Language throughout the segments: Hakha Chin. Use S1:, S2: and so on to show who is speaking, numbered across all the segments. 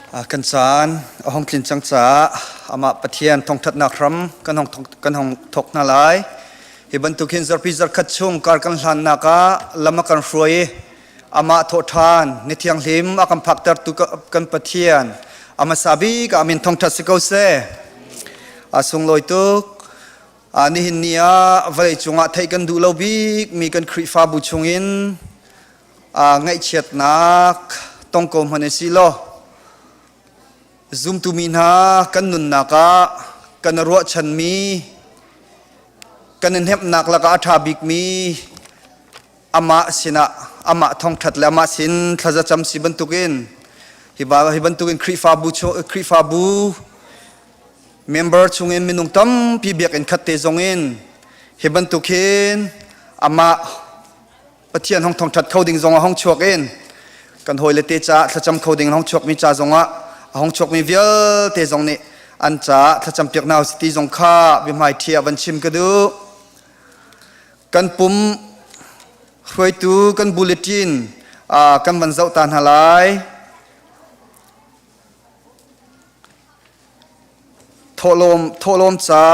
S1: Kan caan a hung tlin cang caah amah Pathian thawngṭhatnak hram kan hung thawk hna lai. Hi bantuk hin zarhpi zarkhat chung kar kan hlannak ah lam a kan hruai i amah thawhṭhan ni thianghlim a kan phaktertu kan Pathian a hmasa bik ah a min thawngṭhat si ko seh. A sunglawi tuk. Nihin ni ah vawlei cungah theih kan duh lo bikmi kan Khrihfabu chungin ngaihchiatnak tong ko hmanh si law zumtu mi hna kan nunnak ah kan ruahchanmi kan i hnemhnak lakah a ṭha bikmi amah sinah amah thawngṭhat le amah sin thlazacam si bantukin hi bantukin Khrihfabu Khrihfabu member chungin minung tampi biakinn khat te zongin hi bantuk hin amah Pathian hong thawngṭhat kho ding zong a hong chuak in kan hawile te caah thlacam kho ding hong chuakmi ca zongah a hong chuakmi vialte zong nih an caah thlacam piak hna usih ti zong kha biahmai ṭhi ah van chim ka duh. Kan pum hruaitu kan bulletin kan van zoh ta hna lai. Thawhlawm ca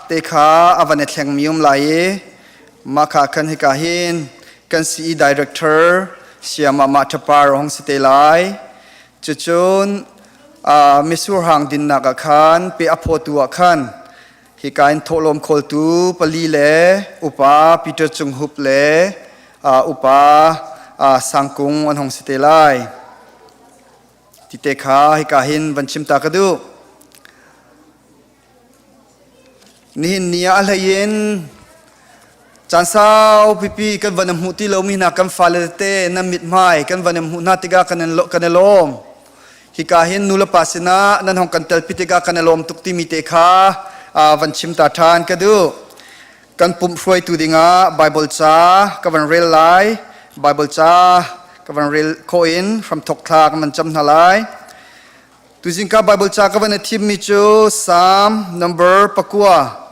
S1: te kha a van i thlengmi um lai i mah kha khan hika hin kan CE Director Sayama Mah Ṭhapar a hung si te lai. Cucun mitsur hang dinnak ah khan pe a phawtu ah khan hika in thawhlawm khawltu pali le upa Peter Cung Hup le upa Sang Kung an hung si te lai. Ti te kha hika hin van chim ta ka duh. Nihin ni ah a hlei in caan sau pipi kan van hmuh ti lomi hna kan fale tete nan mithmai kan van hmuh hna tikah kan i lawm. Hika hin nu le pa sinah nan hong kan telpi tikah kan i lawm tuk timi te kha van chim ta ṭhan ka duh. Kan pumh hruaitu dingah Baibal ca ka van rel lai. Baibal ca ka van rel khawh in hramthok thla kan van cam hna lai. Tuzing ka Baibal ca ka van i thimmi cu Psalm number 9.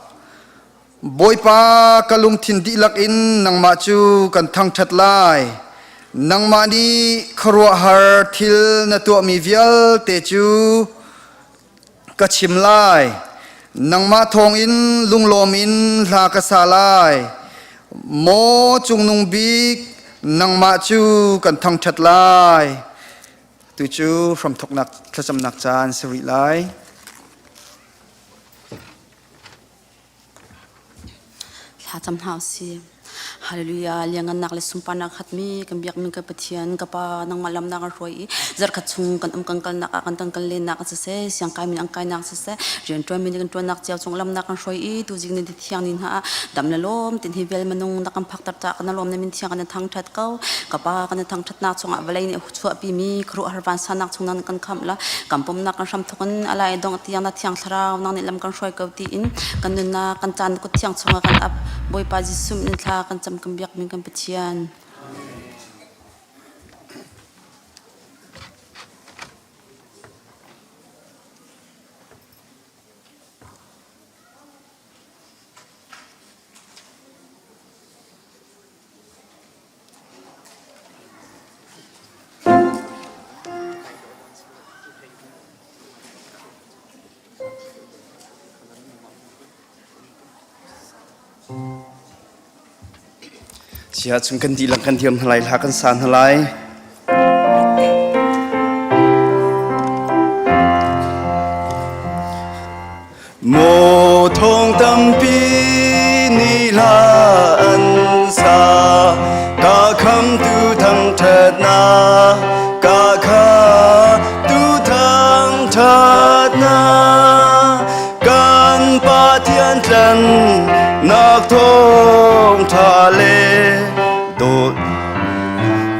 S1: Bawipa ka lungthin dihlak in nangmah cu kan thangṭhat lai. Nangmah nih khuaruahhar thil na tuahmi vialte cu ka chim lai. Nangmah thawngin lunglawm in hla ka sa lai. Maw Cungnung Bik, nangmah cu kan thangṭhat lai. Tu cu hramthawknak thlacamnak caan si rih lai.
S2: Thlacam hna usih. Hallelujah. Liangannak le sunparnak khatmi kan biakmi ka Pathian ka Pa nangmah lamnak an hruai i zarkhat chung kan um kan kalnak ah kan tan kan lennak ah siseh siangkai min an kainak siseh rianṭuan min kan ṭuannak cio chung lamnak kan hruai i tuzing ni thiang ni hna ah dam le lawm tin hi vel manung na kan phakter ca kan lawm na min thiang kan thangṭhat ko ka Pa kan thangṭhatnak chungah vawlei nih chuahpimi khuaruahhar vansannak chung nan kan khamh la kan pumnak kan hram thawk in alai dong tiang na thiang thlarau nang nih lam kan hruai ko tiin kan nunnak kan caan kut thiang chungah kan ap Bawipa Jesuh min thla kan cam kan biak min kan Pathian.
S3: Sia chung kan dihlak kan thiam hna lai hla kan sa hna lai. Maw thong tampi nih hla an sa, ka khamtu thangṭhatnak, ka khamtu thangṭhatnak, kan Pathian tlannak thawngṭha le dawt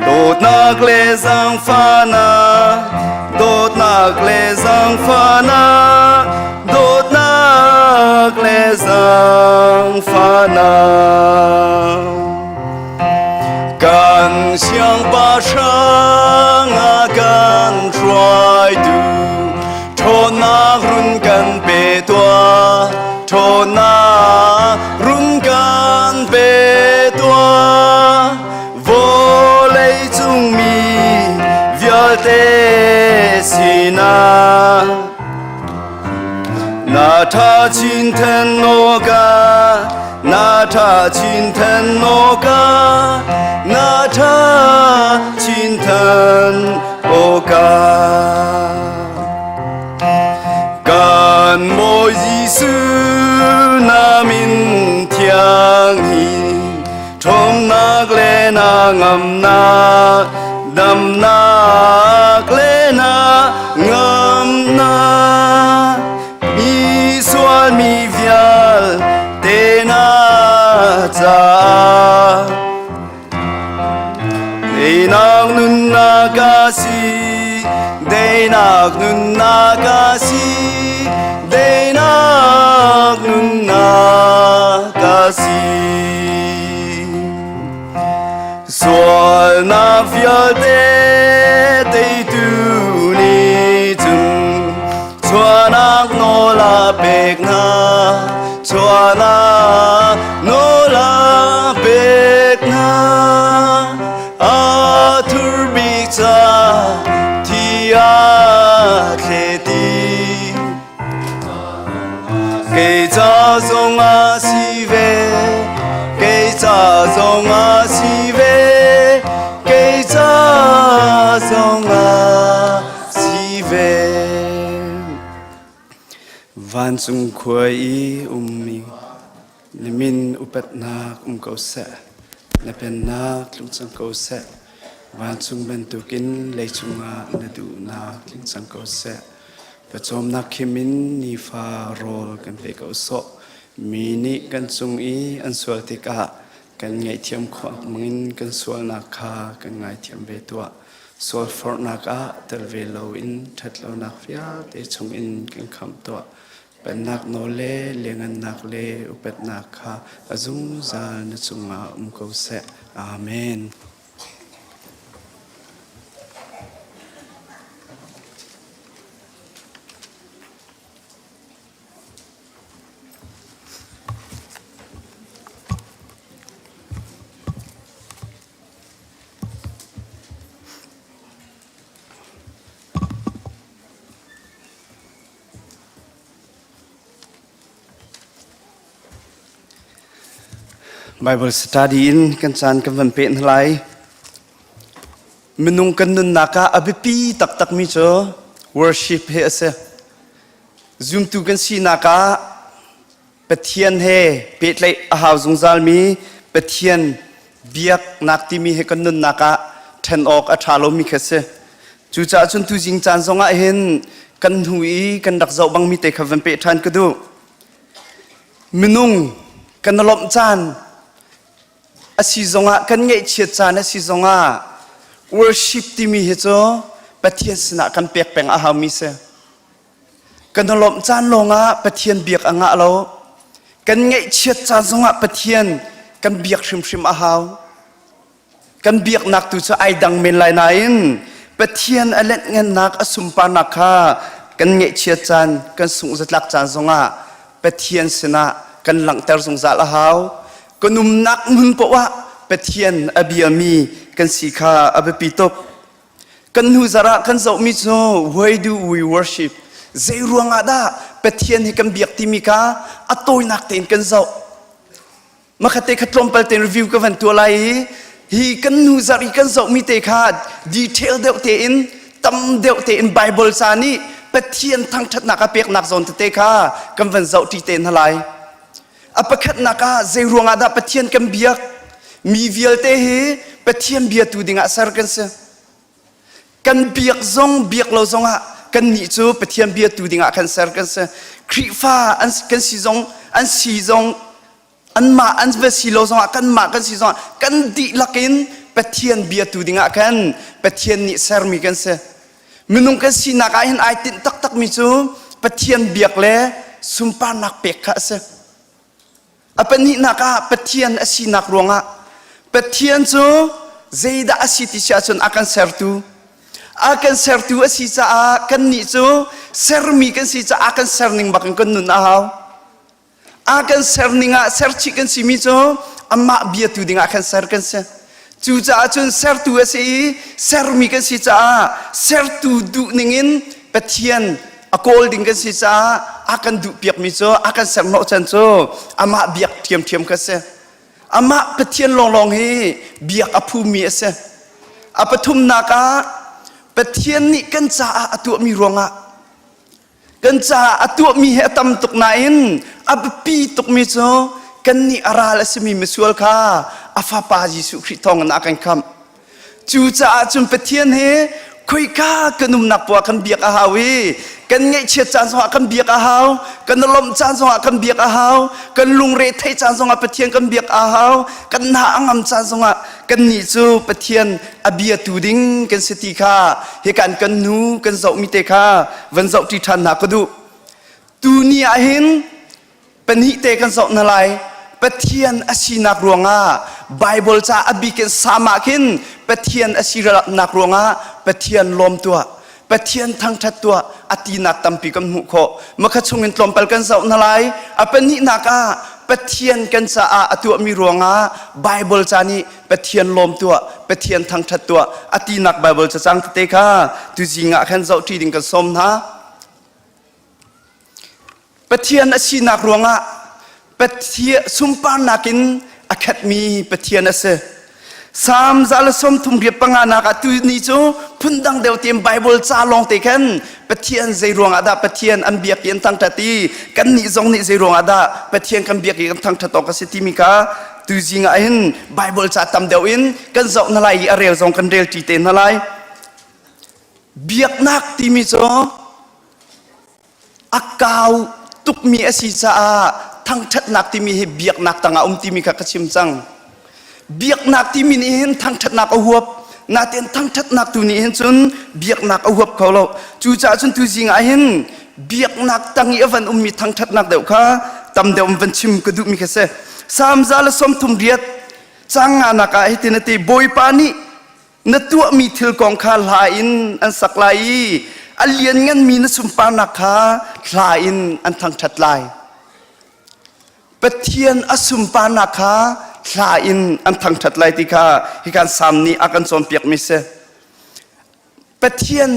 S3: dawtnak le zaangfahnak, dawtnak le zaangfahnak, dawtnak le zaangfahnak. Kan siangpahrang a kan hruaitu, ṭhawnnak run kan pe tuah, ṭhawnnak run kan pe tuah. Vawlei cung mi vialte sinah. tha chin then no ka na tha chin then no ka na tha chin than o ka Kan Bawi Jesuh na min thiang hi ṭhawnnak le na ngamnak damnak le na ngamnak mi sual mi vialte na caah Deinak nunnak a si, deinak nunnak a si, deinak nunnak a si. Sualnak vialte teitu nih cun chuahnak nawl a pek hna, chuahnak nawl a pek hna. A thur bik ca thi a thleti. Kei ca zong a si ve, kei ca zong a si ve, kei ca zong a si ve. Vancung khua i ummi na min upatnak um ko seh, na pennak tlung cang ko seh. Vancung bantukin leicung ah na duhnak tling cang ko seh. Pawcawmnak khim in nifa rawl kan pe ko sawh. Mi nih kan cung i an sual tikah kan ngaihthiam khawh bangin kan sualnak kha kan ngaithiam ve tuah. Sualforhnak ah tel ve loin ṭhatlonak vialte chungin kan khamh tuah. Pennak nawl le lianhngannak le upatnak kha a zungzal na cungah um ko seh. Amen. Bible study in kan caan kan van peh hna lai. Minung kan nunnak ah a biapi taktakmi cu worship hi a si. Zumtu kan sinak ah Pathian he pehtlaih a hau zungzalmi Pathian biaknak timi he kan nunnak ah ṭhen awk a ṭha lomi kha si. Cucaah cun tuzing caan zongah hin kan hnu i kan rak zoh bangmi te kha van peh ṭhan ka duh. Minung kan lawmh caan a si zongah kan ngaihchiat caan a si zongah worship timi hi cu Pathian sinah kan pek peng a haumi si. Kan lawmh caan lawngah Pathian biak a ngah lo. Kan ngaihchiat caan zongah Pathian kan biak hrimhrim a hau. Kan biaknak tu cu ai dang men lai nain Pathian a lenhngannak a sunparnak kha kan ngaihchiat caan, kan sungh-zatlak caan zongah Pathian sinah kan langhter zungzal a hau. Kan umnak hmun paoh ah Pathian a biami kan si kha a biapi tuk. Kan hnu zarh ah kan zohmi cu why do we worship? Zei ruangah dah Pathian hi kan biak timi kha a tawinak tein kan zoh. Makhate kha tlawmpal tein review ka van tuah lai i hi kan hnu zarh i kan zohmi te kha detail deuh tein tam deuh tein Bible ca nih Pathian thangṭhatnak a peknak zawn tete kha kan van zoh ṭi te hna lai. A pakhatnak ah zei ruangah dah Pathian kan biak? Mi vialte hi Pathian biatu dingah ser kan si. Kan biak zong biak lo zongah kannih cu Pathian biatu dingah kan ser kan si. Khrihfa an kan si zong an si zong anmah an va si lo zongah kanmah kan si zongah kan dihlak in Pathian biatu dingah khan Pathian nih sermi kan si. Minung kan sinak ah hin ai tinh taktakmi cu Pathian biak le sunparnak pek kha a si. A pahnihnak ah Pathian a sinak ruangah Pathian cu zeidah a si ti si ahcun a kan sertu. A kan sertu a si caah kannih cu sermi kan si caah a kan serning bakin kan nun a hau. A kan serning ah serchih kan simi cu amah biatu dingah khan ser kan si. Cucaah cun sertu a si i sermi kan si caah sertu duh ningin Pathian A kawl ding kan si caah a kan duhpiakmi cu a kan serhnawh chan cu amah biak ṭhiamṭhiam kha si. Amah Pathian lawnglawng hi biak a phumi a si. A pathumnak ah Pathian nih kan caah a tuahmi ruangah kan caah a tuahmi hi a tam tuk nain a biapi tukmi cu kannih a ral a simi misual kha a fapa Jesuh Khrih thawngin a kan khamh. Cucaah cun Pathian hi khoika kan umnak poah kan biak a hau i kan ngaihchiat caan zongah kan biak a hau, kan lawmh caan zongah kan biak a hau, kan lungre theih caan zongah Pathian kan biak a hau, kan hna a ngam caan zongah kannih cu Pathian a biatu ding kan si ti kha hikan kan nu kan zohmi te kha van zoh ṭi ṭhan hna ka duh. Tuni ah hin Pahnih te kan zoh hna lai. Pathian a sinak ruangah Bible ca a bik in Salm ah khin Pathian a sinak ruangah Pathian lawm tuah, Pathian thangṭhat tuah a tinak tampi kan hmuh khawh. Makha chungin tlawmpal kan zoh hna lai. A pahnihnak ah Pathian kan caah a tuahmi ruangah Bible ca nih Pathian lawm tuah, Pathian thangṭhat tuah a tinak Bible cacang tete kha tuzing ah khan zoh ṭi ding kan sawm hna. Pathian a sinak ruangah Pathian sunparnak in a khatmi Pathian a si. Salm 135 nak ah tu ni cu phundang deuh tein Bible ca lawng te khan Pathian zei ruangah dah Pathian an biak i an thangṭhat i kannih zong nih zei ruangah dah Pathian kan biak i kan thangṭhat awk a si timi kha tuzing ah hin Bible ca tam deuh in kan zoh hna lai i a rel zong kan rel ṭi te hna lai. Biaknak timi cu a kau tukmi a si caah thangṭhatnak timi hi biaknak tangah um timi kha ka chim cang. Biaknak timi nih hin thangṭhatnak a huap. Natin thangṭhatnak tu nih hin cun biaknak a huap kho lo. Cucaah cun tuzing ah hin biaknak tang i a van ummi thangṭhatnak deuh kha tam deuh in van chim ka duhmi kha si. Salm 138 caang nganak ah hitin a ti Bawipa nih Na tuahmi thil kong kha hla in an sak lai i a liannganmi na sunparnak kha hla in an thangṭhat lai. Pathian a sunparnak kha hla in an thangṭhat lai ti kha hikan Salm nih a kan cawnpiakmi si. Pathian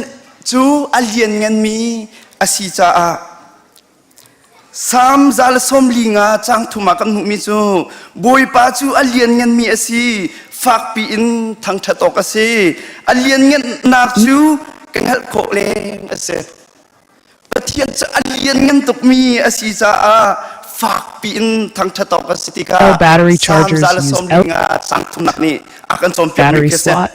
S3: cu a liannganmi a si caah Salm 145 caang thum ah kan hmuhmi cu Bawipa cu a liannganmi a si, fakpi in thangṭhat awk a si. A lianngannak cu ka hngalh khawh leng a si. Pathian cu a lianngan tukmi a si caah fakpi in thangṭhat awk a si ti kha
S4: L battery
S3: Salm
S4: chargers use
S3: 145 caang thumnak nih a kan cawnpiakmi
S4: battery
S3: khi a si.
S4: slot,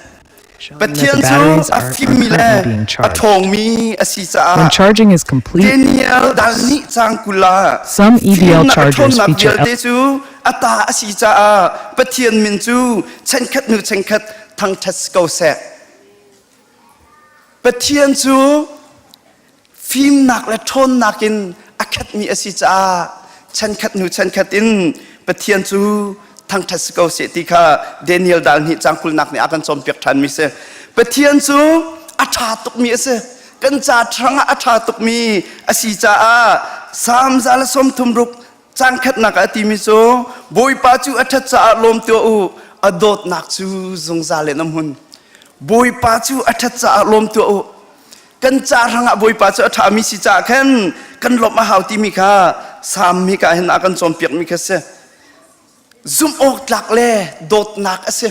S4: showing that the
S3: Pathian cu
S4: batteries
S3: a
S4: are, are
S3: fimmi le
S4: currently being
S3: a
S4: charged.
S3: ṭhawngmi a si
S4: When
S3: caah
S4: charging is complete,
S3: Daniel dal nih cang kul ah
S4: some EVL
S3: fimnak a
S4: chargers
S3: ṭhawnnak
S4: feature
S3: vialte cu a ta a si caah Pathian min cu chenkhat hnu chenkhat thangṭhat si ko seh. Pathian cu fimnak le ṭhawnnak in a khatmi a si caah chankhat hnu chankhat in Pathian cu thangṭhat si ko seh ti kha Daniel dal hnih cang kulnak nih a kan cawnpiak ṭhanmi si. Pathian cu a ṭha tukmi a si. Kan ca hrangah a ṭha tukmi a si caah Salm 136 cang khatnak ah a timi cu Bawipa cu a ṭhat caah lawm tuah u, a dawtnak cu zungzal in a hmun. Bawipa cu a ṭhat caah lawm tuah u, kan ca hrangah Bawipa cu a ṭhami si caah khan kan lawmh a hau timi kha Salm hi ka hin a kan cawnpiakmi kha si. Zumh awk tlak le dawtnak a si.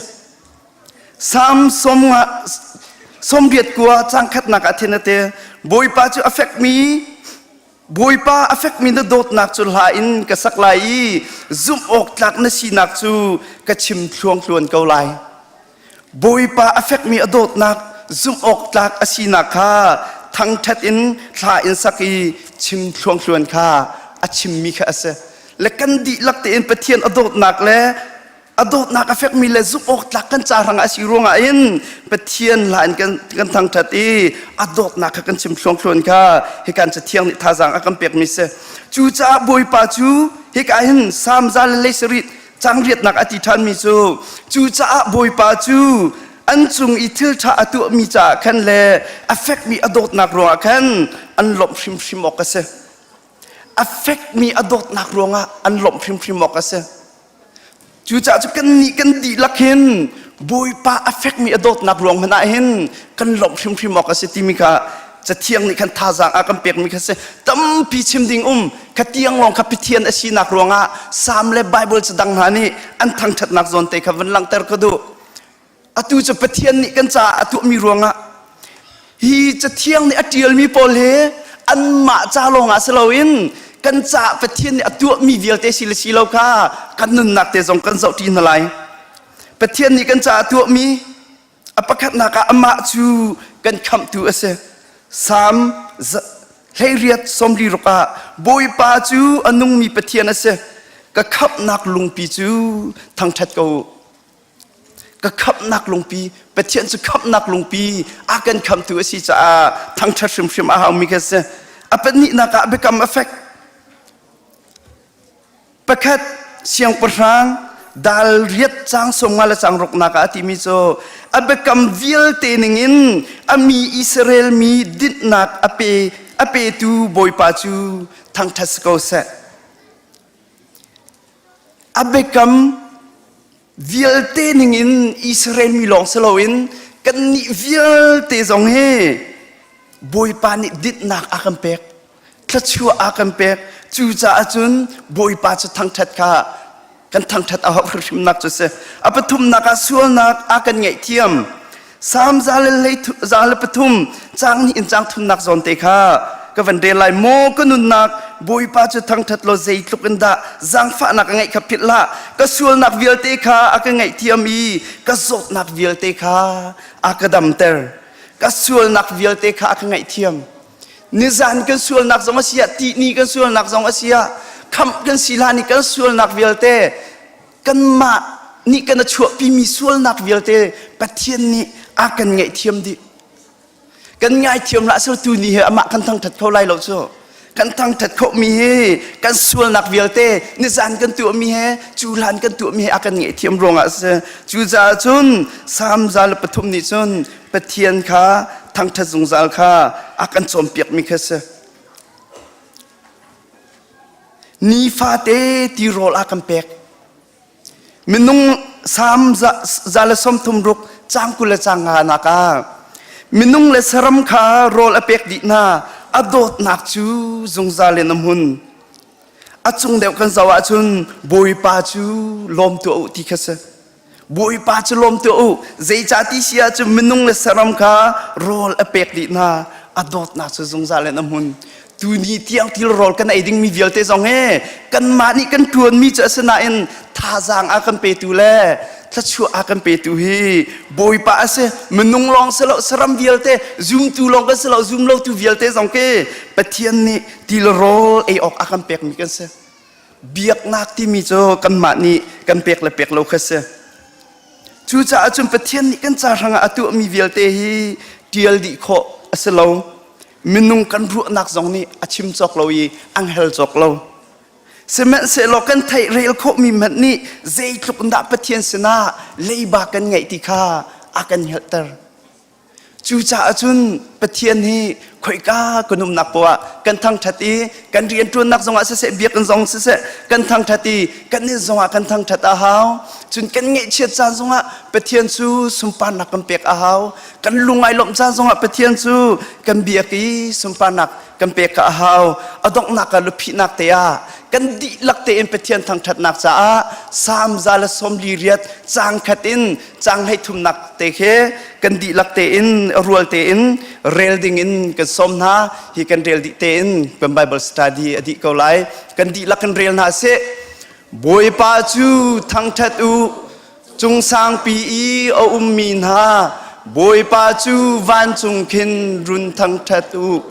S3: Salm 98 cang khatnak ah thin a te Bawipa cu a fekmi Bawipa a fekmi na dawtnak cu hla in ka sak lai i zumh awk tlak na sinak cu ka chim thluangthluan ko lai. Bawipa a fekmi a dawtnak zumh awk tlak a sinak kha thangṭhat in thla in sak i chim thluangthluan kha a chimmi kha a si. Le kan dihlak tein Pathian a dawtnak le a dawtnak a fekmi le zumh awk tlak kan ca hrangah a si ruangah hin Pathian hla in kan, kan thangṭhat i a dawtnak kha kan chim thluangthluan kha hikan cathiang nih thazaang a kan pekmi si. Cucaah Bawipa cu hika hin Salm 1sarih Cangriatnak a ti ṭhanmi cu cucaah Bawipa cu an cung i thil ṭha a tuahmi caah khan le a fekmi a dawtnak ruangah khan an lawmh hrimhrim awk a si. A fekmi a dawtnak ruangah an lawmh hrimhrim awk a si. Cucaah cu kannih kan dihlak hin Bawipa a fekmi a dawtnak ruang hmanh ah hin kan lawmh hrimhrim awk a si timi kha Cathiang nih khan thazaang a kan pekmi kha si. Tampi chim ding um. Kha tiang lawng kha Pathian a sinak ruangah Salm le Bible ca dang hna nih an thangṭhatnak zawn te kha van langhter ka duh. Atu cu Pathian nih kan caah a tuahmi ruangah hi cathiang nih a ṭialmi pawl hi anmah ca lawngah si loin kan caah Pathian nih a tuahmi vialte si le si lo kha kan nunnak te zong kan zohṭi hna lai. Pathian nih kan caah a tuahmi a pakhatnak ah amah cu kan khamhtu a si. Salm 18 46 ah Bawipa cu a nungmi Pathian a si. Ka khamhnak lungpi cu thangṭhat ko u. Ka khamhnak lungpi Pathian cu khamhnak lungpi a kan khamtu a si caah thangṭhat hrimhrim a haumi kha si. A pahnihnak ah biakam a fek. Pakhat siangpahrang dal riat cang 50 le cang ruknak ah a timi cu a biakam vialte ningin a mi Israel mi dinhnak a pe a petu Bawipa cu thangṭhat si ko seh. A biakam vialte ningin Israel mi lawng si loin kannih vialte zong hi Bawipa nih dinhnak a kan pek, thluachuah a kan pek. Cucaah cun Bawipa cu thangṭhat kha kan thangṭhat a hauh hrimhrimnak cu si. A pathumnak ah sualnak a kan ngaihthiam. Salm 103 caang hnih in caang thumnak zawn te kha ka van rel lai. Maw ka nunnak Bawipa cu thangṭhat law zeitluk in dah zaangfahnak a ngeih kha philh hlah. Ka sualnak vialte kha a ka ngaihthiam i ka zawtnak vialte kha a ka damter. Ka sualnak vialte kha a ka ngaihthiam. Nizan kan sualnak zong a si ah, tihni kan sualnak zong a si ah, khamh kan si hlan i kan sualnak vialte kanmah nih kan a chuahpimi sualnak vialte Pathian nih a kan ngaihthiam dih. Kan ngaithiam hlah sel tu ni he amah kan thangṭhat kho lai lo cu. Kan thangṭhat khawhmi hi kan sualnak vialte nizan kan tuahmi he cu hlan kan tuahmi he a kan ngaihthiam ruangah a si. Cucaah cun Salm 103 nih cun Pathian kha thangṭhat zungzal kha a kan cawnpiakmi kha si. Nifate tirawl a kan pek. Minung Salm 136 caang 20 le caang nga nak ah minung le saram kha rawl a pek dih hna a dawtnak cu zungzal in a hmun. A cung deuh kan zoh ahcun Bawipa cu lawm tuah u ti kha si. Bawipa cu lawm tuah u. Zeicah ti si ahcun minung le saram kha rawl a pek dih hna. A dawtnak cu zungzal in a hmun. Tuni tiang til rawl kan ei dingmi vialte zong he kanmah nih kan ṭuanmi cu a si nain thazaang a kan petu le thluachuah a kan petu hi Bawipa a si. Minung lawng si lo, saram vialte, zumtu lawng kan si lo, zumlotu vialte zong khi Pathian nih til rawl ei awk a kan pekmi kan si. Biaknak timi cu kanmah nih kan pek le pek lo kha si. Cucaah cun Pathian nih kan ca hrangah a tuahmi vialte hi ṭial dih khawh a si lo. Minung kan ruahnak zong nih a chim cawk lo i ang hel cawk lo. Sihmanhsehlaw kan theih rel khawhmi hmanh nih zeitluk in dah Pathian sinah leiba kan ngeih ti kha a kan hngalhter. Cucaah cun Pathian hi khoika kan umnak poah ah kan thangṭhat i kan rianṭuannak zongah siseh, biakinn zong siseh kan thangṭhat i kan inn zongah kan thangṭhat a hau. Cun kan ngaihchiat caan zongah Pathian cu sunparnak kan pek a hau. Kan lung ai lawmh caan zongah Pathian cu kan biak i sunparnak kan pek a hau. A donghnak ah luphihnak te ah kan dihlak tein Pathian thangṭhatnak caah Salm 148 caang khat in caang hleithumnak te khi kan dihlak tein rual tein rel ding in kan sawm hna hi kan rel dih tein kan Bible study a dih ko lai kan dihlak kan rel hna sih Bawipa cu thangṭhat u cung sangpi i a ummi hna Bawipa cu vancung khin run thangṭhat u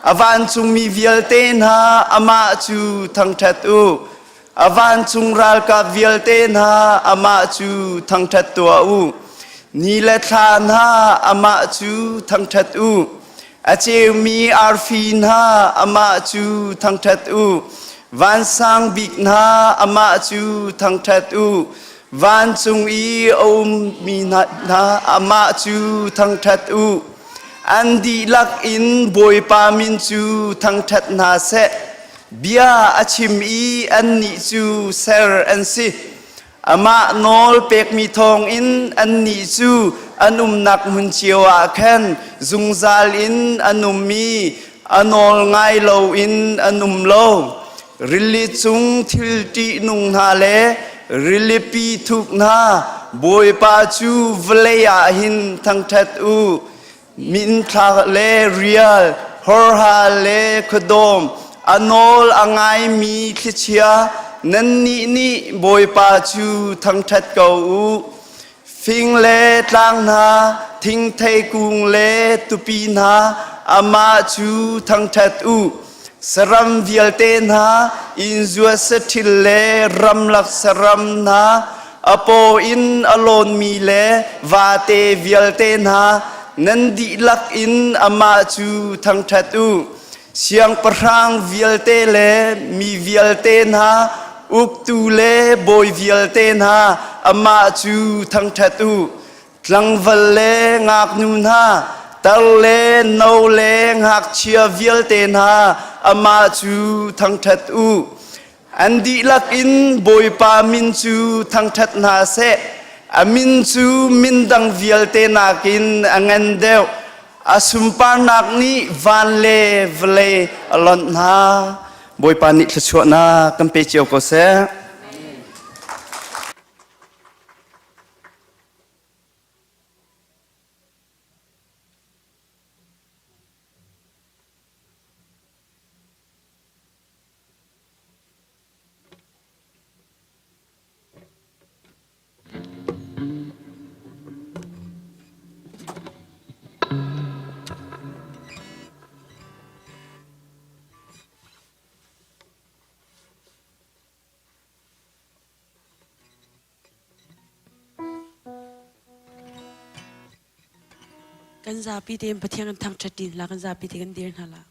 S3: a vancungmi vialte hna amah cu thangṭhat u A vancung ralkap vialte hna amah cu thangṭhat tuah u. Ni le thla hna amah cu thangṭhat u. A ceumi arfi hna amah cu thangṭhat u. Vansang bik hna amah cu thangṭhat u. Vancung i a ummi hna amah cu thangṭhat u. An dihlak in Bawipa min cu thangṭhat hna seh. Bia a chim i annih cu ser an si. Amah nawl pekmi thawngin annih cu an umnak hmun cio ah khan zungzal in an ummi a nawl ngai loin an um lo. Rili cung thil ṭihnung hna le rilipi thuk hna, Bawipa cu vawlei ah hin thangṭhat u. Minthla le rial, horha le khuadawm, a nawl a ngaimi thlichia, nannih nih Bawipa cu thangṭhat ko u. Fing le tlang hna, thingthei kung le tupi hna, amah cu thangṭhat u. Saram vialte hna, innzuat saṭhil le ramlak saram hna, a paw in a lawnmi le vate vialte hna, nan dihlak in amah cu thangṭhat u. Siangpahrang vialte le mi vialte hna, uktu le bawi vialte hna, amah cu thangṭhat u. Tlangval le ngaknu hna, tar le no le ngakchia vialte hna, amah cu thangṭhat u. An dihlak in Bawipa min cu thangṭhat hna seh. A min cu min dang vialte nakin a ngan deuh. A sunparnak nih van le vawlei a lonh hna. Bawipa nih thluachuahnak kan pe cio ko seh.
S5: Kan zapi tein Pathian kan thangṭhat ṭi hna, kan zapi te kan dir hna la.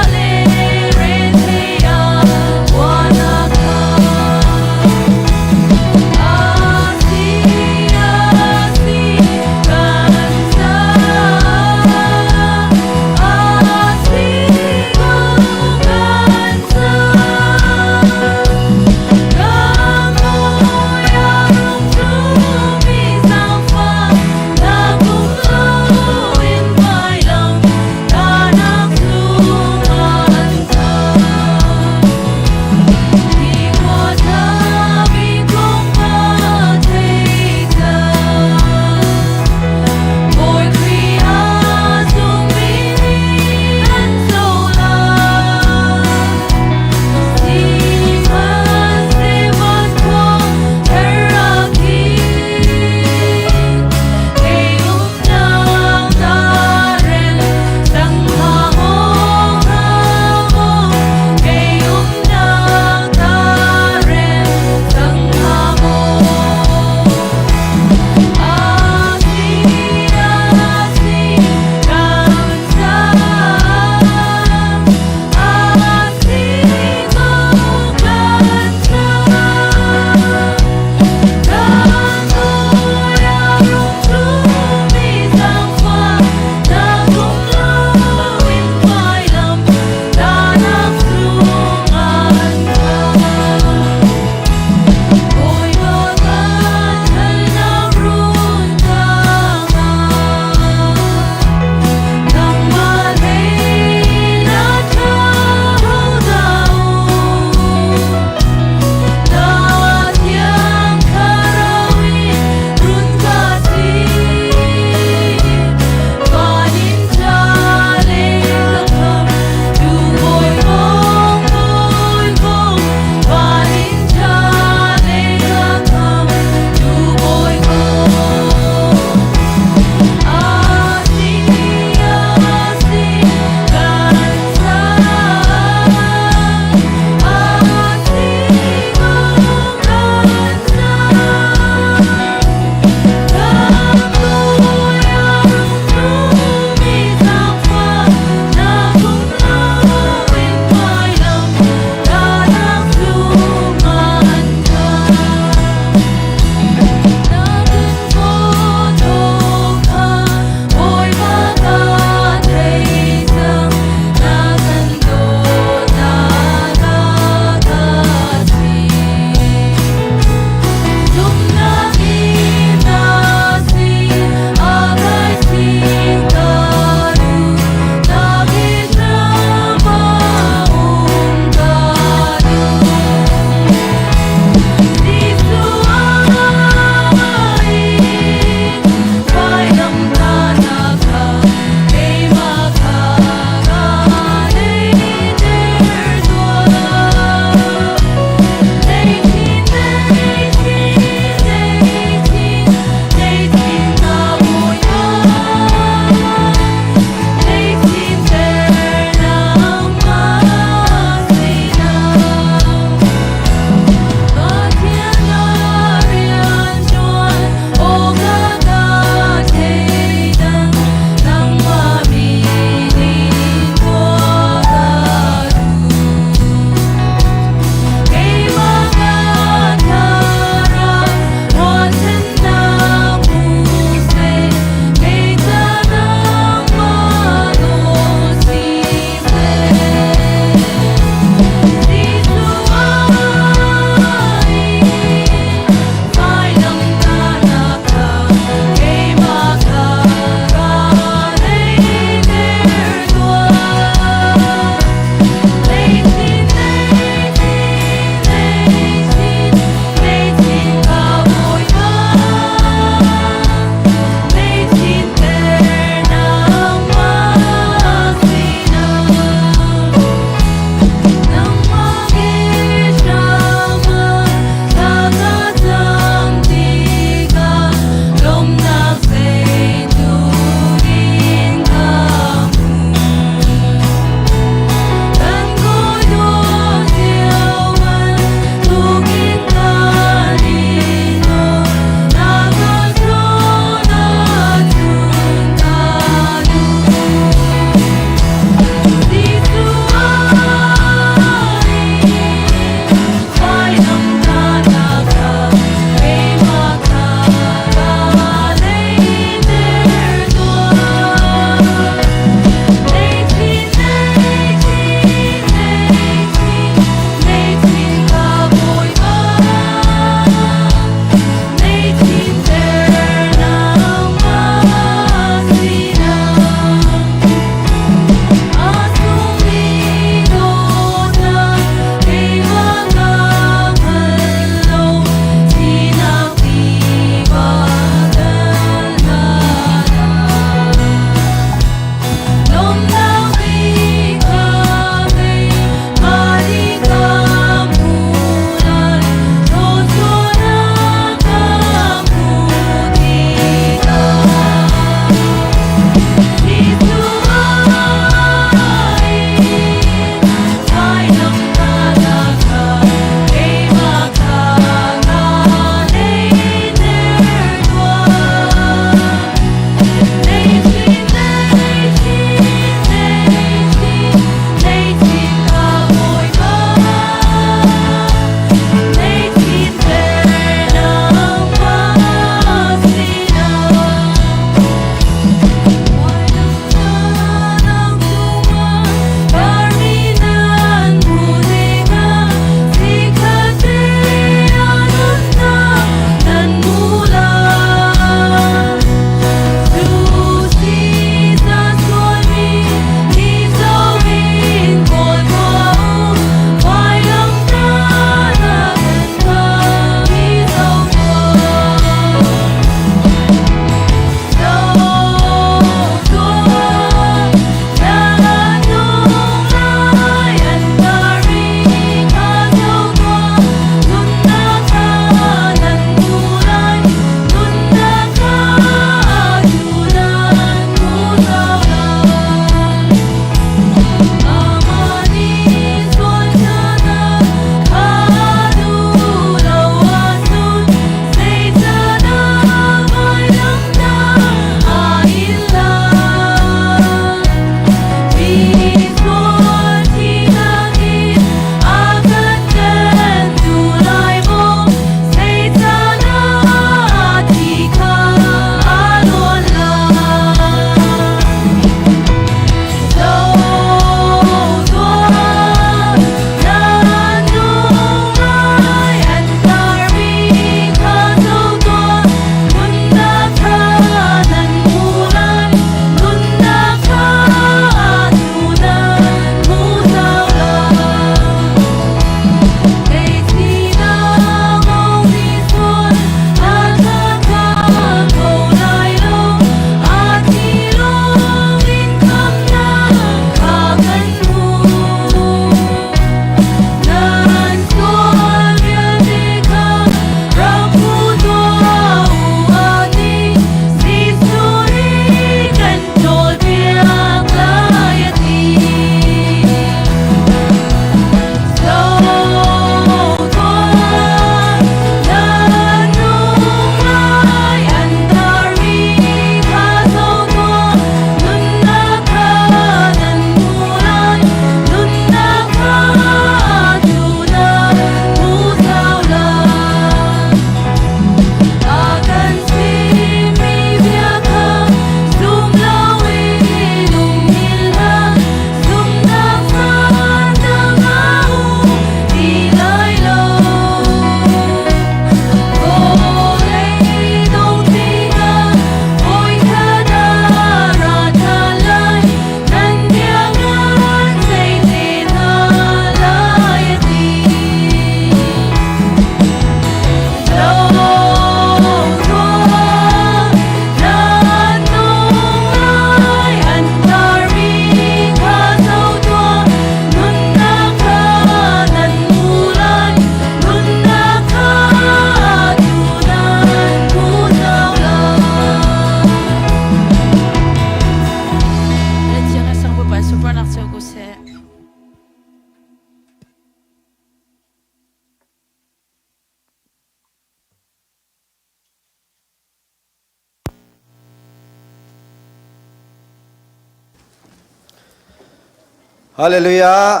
S6: Hallelujah.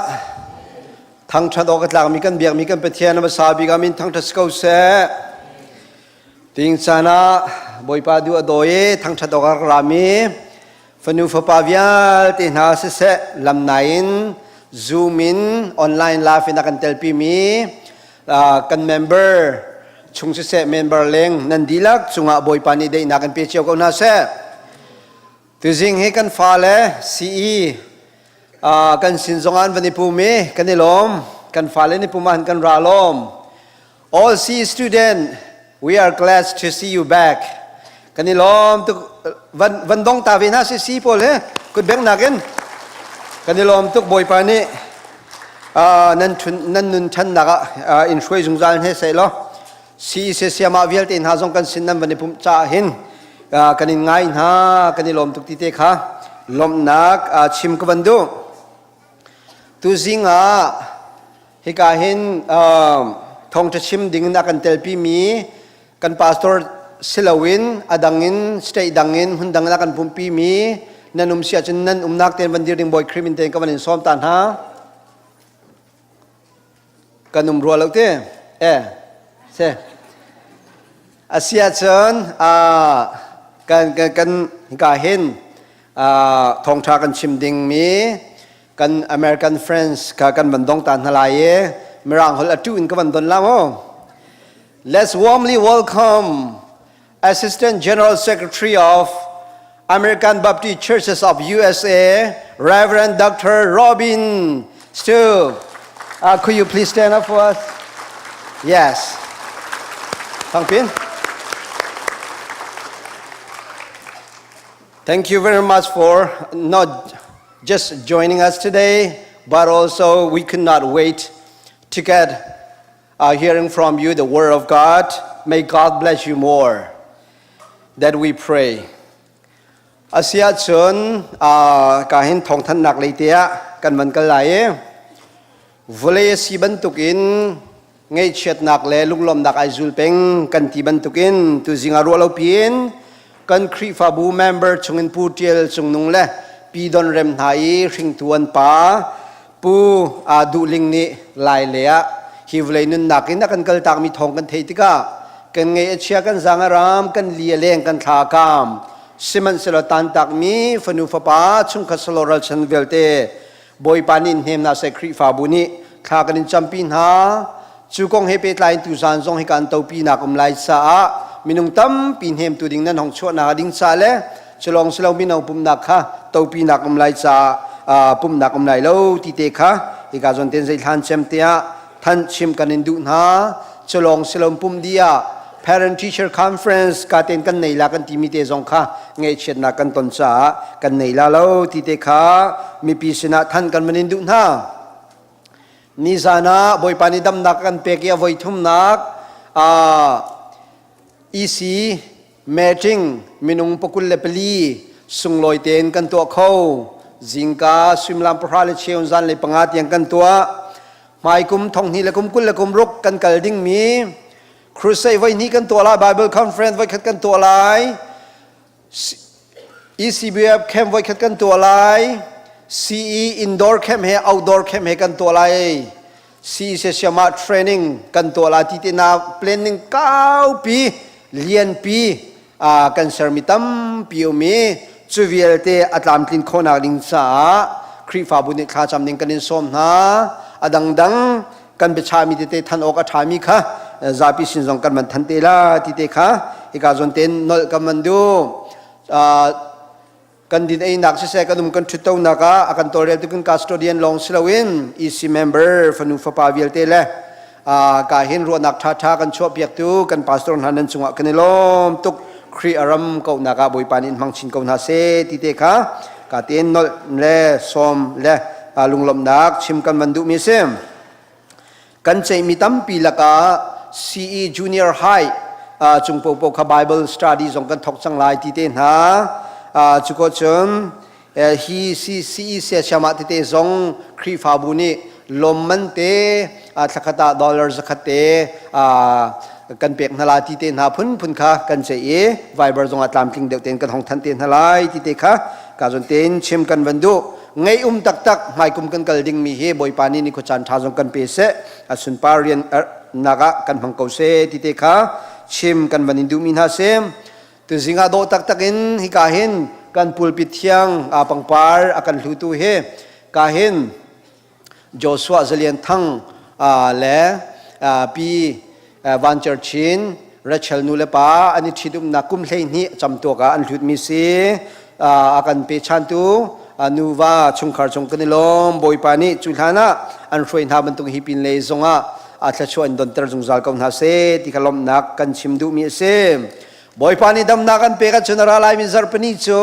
S6: Thangṭhat awk a tlakmi kan biakmi kan Pathian a hmasa bik ah min thangṭhat si ko seh. Ting caan ah Bawipa duh a dawi i thangṭhat awk a rak rami fanu fapa vialte hna siseh lamnai in Zoom in online live in a kan telpimi kan member chung siseh member leng nan dihlak cungah Bawipa nih daihnak kan pe cio ko hna seh. Tuzing hi kan fale CE kan sin zong an van i pum i kan i lawm. Kan fale ni pum ah kan ra lawm. All CE student, we are glad to see you back. Kan i lawm tuk van van dong ta ve hna si si pawl he kut beng nakin kan i lawm tuk Bawipa nih nan thun nan nun thannak ah in hruai zungzal hne seh law Si se siamah vialte hna zong kan sin nan van i pumh caah hin kan in ngai hna kan i lawm tuk ti te kha lawmhnak chim ka van duh. Tuzing ah hika hin thawngṭha chim ding in a kan telpi mi kan pastor siloin a dang in state dang in hmun dang in a kan pumpi mi nan um si ahcun nan umnak ten van dir ding Bawi Khrih min tein ka van in sawm ta hna. Kan um rua lo te. Eh, se. Asia cun kan kan kan hika hin thawngtha kan chim ding mi kan American friends kha kan van dong ta hna lai i mirang holh atu in ka van don la mu. Let's warmly welcome Assistant General Secretary of American Baptist Churches of USA, Reverend Dr. Robin Stu. Could you please stand up for us? Yes. Thangpin. Thank you very much for not just joining us today, but also we could not wait to get hearing from you the word of God. May God bless you more. That we pray. Asia cun ka hin thawngthannak lei te ah kan van kal lai i vawlei a si bantukin ngaihchiatnak le lunglawmnak ai zul peng kan ti bantukin tuzing ah ruah lo piin kan Khrihfabu member chungin Pu Tial Cung Nung le Pi Don Rem hna i hringtu an pa Pu Aa Duh Ling nih lai le ah hi vawlei nunnak in a kan kaltakmi thawng kan theih tikah kan ngaih a chia kan zaang a ram kan li a leng kan thla a kaam sihmanhsehlaw tantakmi fanu fapa chungkhat salo ralchan vialte Bawipa nih hnem hna seh Khrihfabu nih thla kan in campi hna Cu kong he pehtlai in tuzaan zong hi kan topinak um lai caah minung tampi hnemtu ding nan hong chuahnak ding ca le culong silo mino pumnak kha topinak um lai caah pumnak um lai lo ti te kha hika zawn ten zeithlan cem te ah than chim kan in duh hna culong silo pum di ah parent teacher conference ka ten kan nei la kan timi te zong kha ngaihchiatnak kan ton caah kan nei la lo ti te kha mipi sinah than kan man in duh hna Nizan ah Bawipa nih damnak kan pek i a voi thumnak EC meeting minung 24 sunglawi tein kan tuah kho. Zingka suimilam pahra le cheu zan le panga tiang kan tuah. Hmaikum thonghnih le kum 20 le kum ruk kan kal dingmi crusade voi hnih kan tuah lai, Bible conference voi khat kan tuah lai. ECBF camp voikhat kan tuah lai. CE indoor camp he outdoor camp he kan tuah lai. CE siama training kan tuah lai ti te na planning kaupi lianpi kan sermi tampi um i cu vialte a tlamtlin khawhnak ding caah Khrihfabu nih thlacam ding kan in sawm hna. A dangdang kan biachahmi tete than awk a ṭhami kha zapi sin zong kan van than te la ti te kha hika zawn ten nolh kan van duh. Kan din einak siseh kan um kan ṭhuttonak ah a kan tawlreltu kan custodian lawng si loin EC member fanu fapa vialte le ka hin ruahnak ṭhaṭha kan chuahpiaktu kan pastor hna nan cungah kan i lawm tuk. Khrih a ram kohnak ah Bawipa nih in hmang chin ko hna seh ti te kha ka tein nolh le sawm le lunglawmhnak chim kan van duhmi a si. Kan ceihmi tampi lakah CE Junior High cung popo kha Bible study zong kan thok cang lai ti te hna. Cu ko cun hi CE siasiamah tete zong Khrihfabu nih lawmman te thlakhat ah dollar zakhat te kan pek hna la ti te hna phunphun kha kan ceih i Viber zong ah tlamtling deuh tein kan hong than te hna lai ti te kha ka zon tein chim kan van duh. Ngei um taktak hmaikum kan kal dingmi hi Bawipa nih ni khuacaan ṭha zong kan pe seh, a sunpar rian nak ah kan hmang ko seh ti te kha chim kan van in duhmi hna si. Tuzing ah dawh taktak in hika hin kan pulpit thiang aa pangpar a kan hlutu hi ka hin Joshua Zalian Thang le Pi Van Cer Chin Rachel nu le pa an i ṭhitumnak kum 12 camtuak ah an hlutmi si a kan pechantu nuva chungkhar cung kan i lawm. Bawipa nih cu hlan ah an hruai hna bantuk hi pin lei zongah a thluachuah in donter zungzal ko hna seh ti kha lawmhnak kan chim duhmi a si. Bawipa nih damnak an pek ahcun a ra laimi zarhpini cu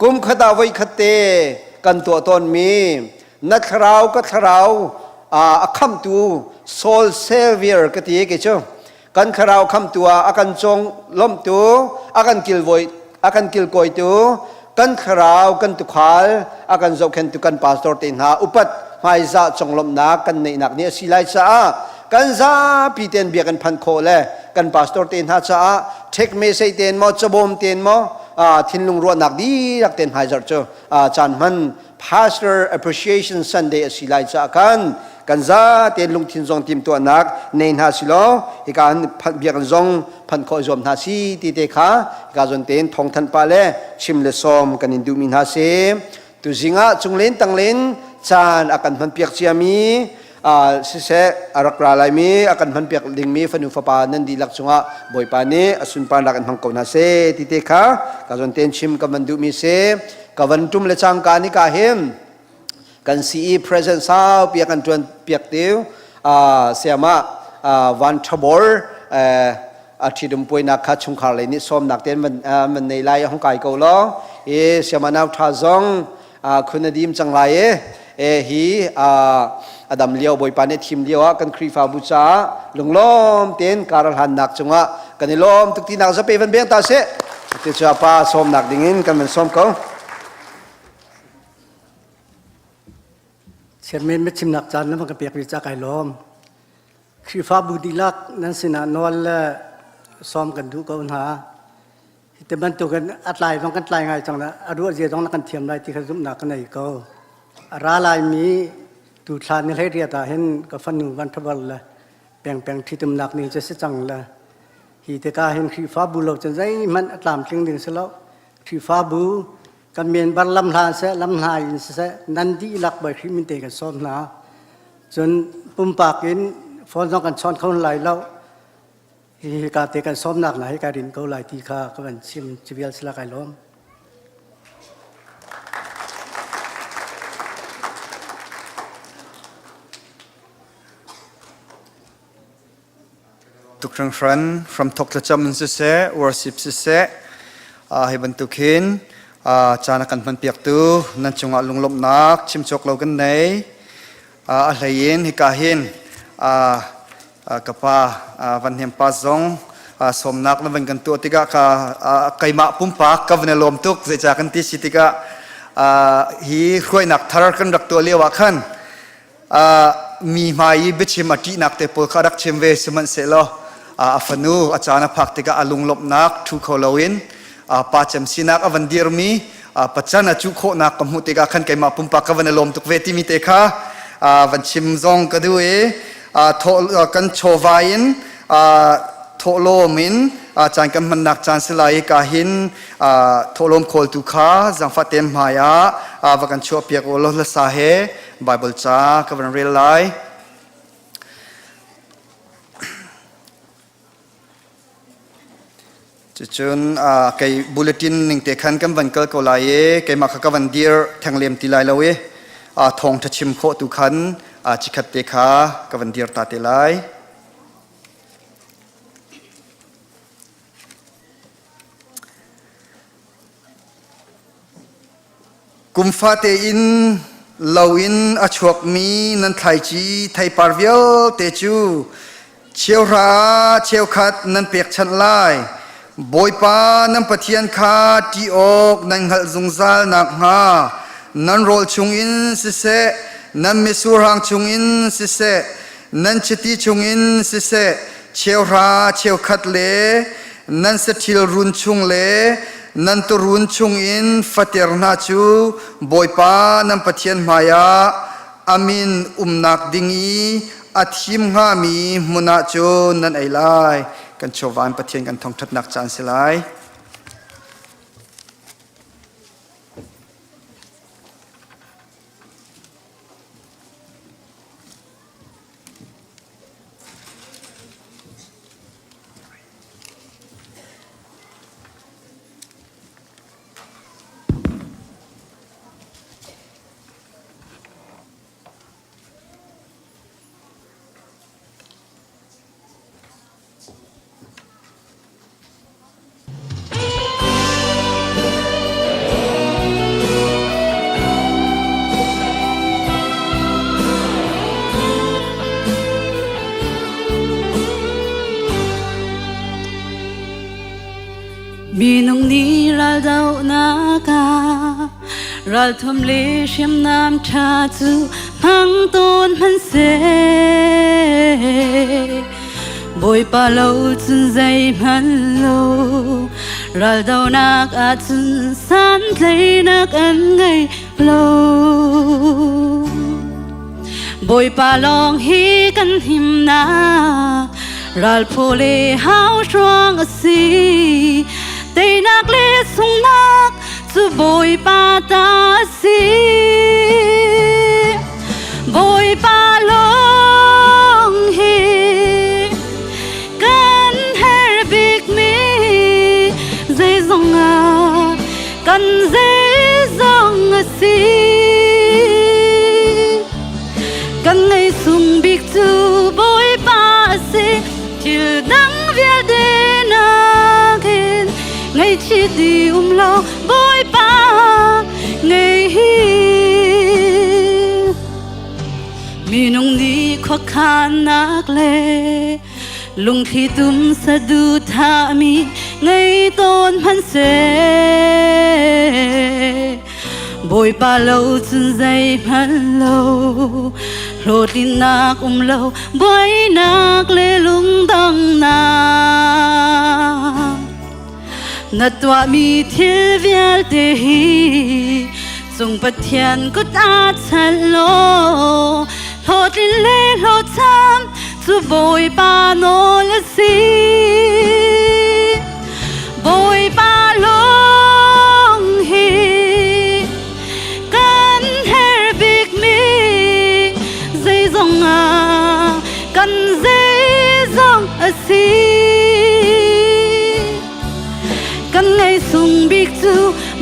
S6: kum khat ah voi khat te kan tuah tawnmi na thlarau ka thlarau a khamtu soul savior ka ti ke cu kan thlarau khamtu ah a kan cong lawmhtu a kan kilvawi a kan kilkawitu kan thlarau kan tukhal a kan zohkhentu kan pastor te hna upat hmaizah conglawmhnak kan neihnak ni a si lai caah kan zapi ten bia kan phan khawh le kan pastor te hna caah ṭhek mesei ten maw cabawm ten maw thinlung ruahnak dihlak ten hmaizarh cu caan hman Pastor Appreciation Sunday a si lai caah kan kan za tein lungthin zong timtuahnak nei hna si law hika biakinn zong phanh khawh zuam hna si ti te kha hika zawn tein thawngthanh pah le chim le sawm kan in duhmi hna si. Tuzing ah cunglen tanglen caan a kan hmanpiak ciami siseh a rak ra laimi a kan hmanpiak dingmi fanu fapa nan dihlak cungah Bawipa nih a sunparnak in hmang ko hna seh ti te kha ka zawn tein chim ka van duhmi si. Ka van tum le cangka ni ka hin kan CE present sau pia kan tuan piak tiu siama van thabor a ṭhidum puainak kha chungkhar lei nih sawmnak ten man nei lai hong kai ko lo e siama nau tha zong khun a dim cang lai e e hi adam lio bawipa nih thim lio ah kan Khrihfabu caah lunglawm ten karal hannak cungah kan i lawm tuk tinak zape van beng ta seh ti cu pa sawmnak dingin kan van sawm ko.
S7: Chairman biachimnak caan na van ka pek ve ca kai lawm. Khrihfabu dihlak nan sinah nawl le sawm kan duh ko hna. Hi te bantukin a tlai zong kan tlai ngai cang la, a ruah zia zong na kan thiam lai ti kha zumhnak ka nei ko. A ra laimi tu thla ni hlei riat ah hin ka fanu van thabar le pengpeng ṭhitumnak ning cu si cang le hi tikah hin Khrihfabu lo cun zeihmanh a tlamtling ding si lo. Khrihfabu kan member lam hla seh lam hla in siseh nan dihlak Bawi Khrih min te kan sawm hna. Cun pumpak in phone zong kan chawn kho lai lo. Hi ka te kan sawmnak na hi ka rin ko lai ti kha ka van chim civial sila kai lawm.
S1: Tuk hringhran hramthok thlacam in siseh worship siseh hi bantuk hin caan a kan hmanpiaktu nan cungah lunglawmhnak chim cawk lo kan nei. A hlei in hika hin ka pa Van Hnem Pa zong sawmnak na van kan tuah tikah ka keimah pumpak ka van i lawm tuk zeicah kan ti si tikah hi hruainak thar kan rak tuah lio ah khan mi hmai i biachim a ṭihnak te pawl kha rak chim ve sihmanhsehlaw a fanu a caan a phak tikah a lunglawmhnak ṭhu kho loin pa cem sinak a van dirmi pacan a cuh khawhnak ka hmuh tikah khan keimah pumpak ka van i lawm tuk ve timi te kha van chim zong ka duh i kan chawva in thawhlawm in caan kan hmannak caan si lai i ka hin thawhlawm khawltu kha zaangfah tein hmai ah va kan chuahpiak u law hlasa he Bible ca ka van rel lai. Cucun kei bulletin ning te khan kan van kal ko lai i keimah kha ka van dir theng lem ti lai lo i thawng ṭha chim khawh tu khan chikhat te kha ka van dir ta te lai. Kum fate in lo in a chuakmi nan thlaici theipar vialte cu cheuhra cheukhat nan pekchanh lai. Bawipa nan Pathian kha ṭih awk nan hngalh zungzal nakhnga nan rawl chungin siseh, nan mitsurhang chungin siseh, nan chiti chungin siseh, cheuhra cheukhat le nan saṭhil run chung le. Nan tuurun chungin fater hna cu Bawipa nan Pathian hmaiah a min umnak ding i a thim hngami hmun ah cun nan ei lai. Kan chawva in Pathian kan thangṭhatnak caan si lai.
S8: Minung nih raldohnak ah ralthum le hriamnam ṭha cu hmang tawn hmanhseh. Bawipa lo cun zeihmanh lo raldohnak ahcun santlaihnak an ngei lo. Bawipa lawng hi kan himnak ralphaw le hauhruang a si. Teinak le sunghnak cu Bawipa ta a si. Bawipa lawng hi kan herh bikmi zeizong ah kan zeizong a si. Kan ngei sung bik cu Bawipa a si. Thil dang vialte nakin ngaihchih ti um lo Bawipa ngei hi. Minung nih khuakhannak le lungthli tum saduhthahmi ngei tawn hmanhseh. Bawipa lo cun zeihmanh lo hlawhtlinnak um lo buainak le lungdonghnak na tuahmi thil vialte hi cung Pathian kut ah chanh law hlawhtlin le hlawhcham cu Bawipa nawl a si. Bawipa lawng hi kan herh bikmi zeizong ah kan zeizong a si. Kan ngei sung bik cu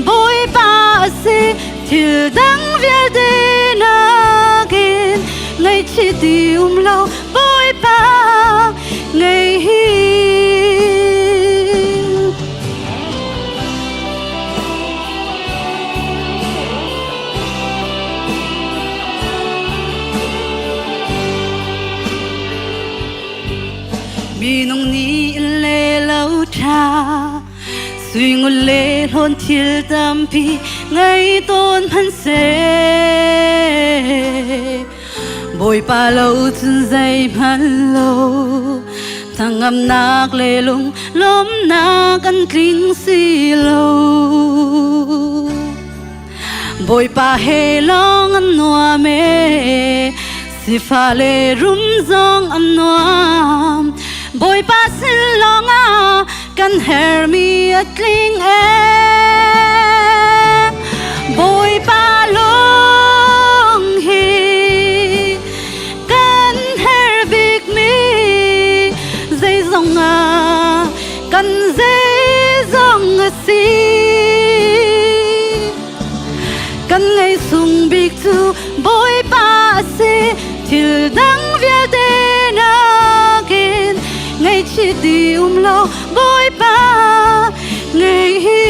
S8: Bawipa a si. Thil dang vialte nakin ngaihchih ti um lo Bawipa ngei hi. Minung nih le lo ṭha Suingun le hlawn thil tampi ngei tawn hmanhseh. Bawipa lo cun zeihmanh lo hnangamnak le lung lawmnak an tling si lo. Bawipa he lawng an nuam e sifah le rum zong an nuam. Bawipa sin lawng ah kan hermi a tling e. Bawipa lawng hi kan herh bikmi zeizong ah kan zeizong a si. Kan ngei sung bik cu Bawipa a si. Thil dang vialte nakin ngaihchih ti um lo Bawipa ngei hi.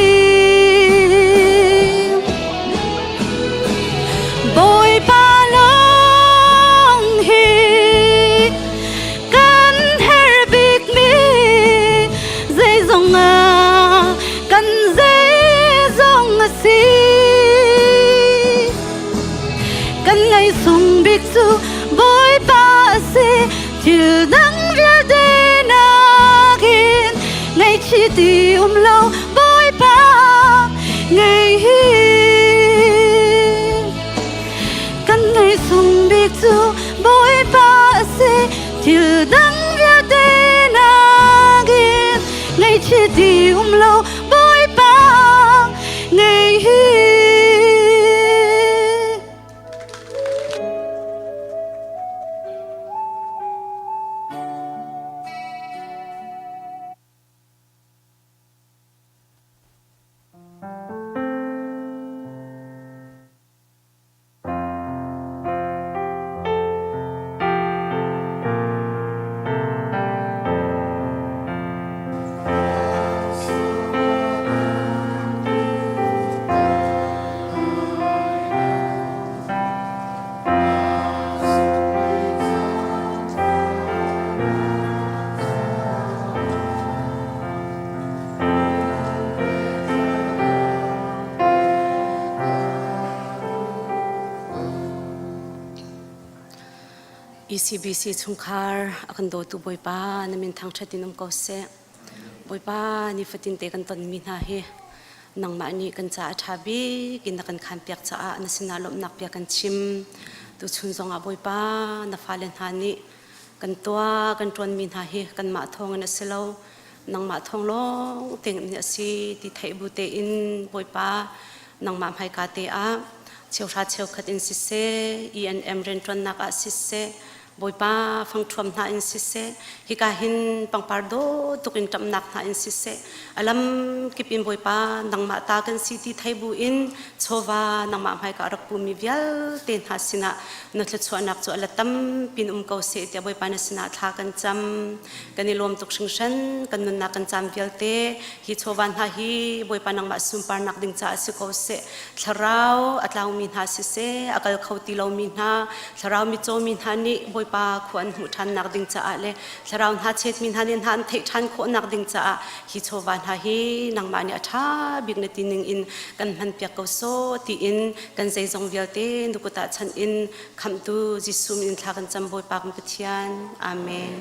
S8: Bawipa lawng hi kan herh bikmi zeizong ah kan zeizong a si. Kan ngei sung bik cu Bawipa a si. Thil dang vialte nakin ngaihchih ti um lo Bawipa. dang vialte nakin ngaihchia ti um lo Bawipa ngei hi.
S5: ECBC chungkhar a kan dawtu Bawipa na min thangṭhat in um ko seh. Bawipa nifatin te kan tonmi hna hi nangmah nih kan caah a ṭha bik in na kan khanpiak caah na sinah lawmhnak bia kan chim. Tuchun zongah Bawipa na fale hna nih kan tuah kan ṭuanmi hna hi kanmah thawngin a si lo nangmah thawng lawng tein a si ti theih bu tein Bawipa nangmah hmaika te ah cheuhra cheukhat in siseh ENM rianṭuannak ah siseh Bawipa fangṭhuam hna in siseh, hika hin pangpar dawh tuk in ṭamhnak hna in siseh, a lam kip in Bawipa nangmah ta kan si ti thei bu in chawva nangmah hmaika a rak pumi vialte hna sinah na thluachuahnak cu a la tampin um ko seh tiah Bawipa na sinah thla kan cam. Kan i lawm tuk hringhran, kan nunnak kan caan vialte hi chawva hna hi Bawipa nangmah sunparnak ding caah si ko seh. Thlarau a tlaumi hna siseh, a kal kho ti lomi hna, Thlarau mitcawmi hna nih Bawipa khua an hmuh ṭhannak ding caah le thlarau hna chetmi hna nih hna an theih ṭhan khawhnak ding caah hi chawva hna hi nangmah nih a ṭha bik na ti ning in kan hmanpiak ko sawh tiin kan zeizong vialte na kut ah chanh in khamhtu Jesuh min in thla kan cam Bawipa kan Pathian. Amen.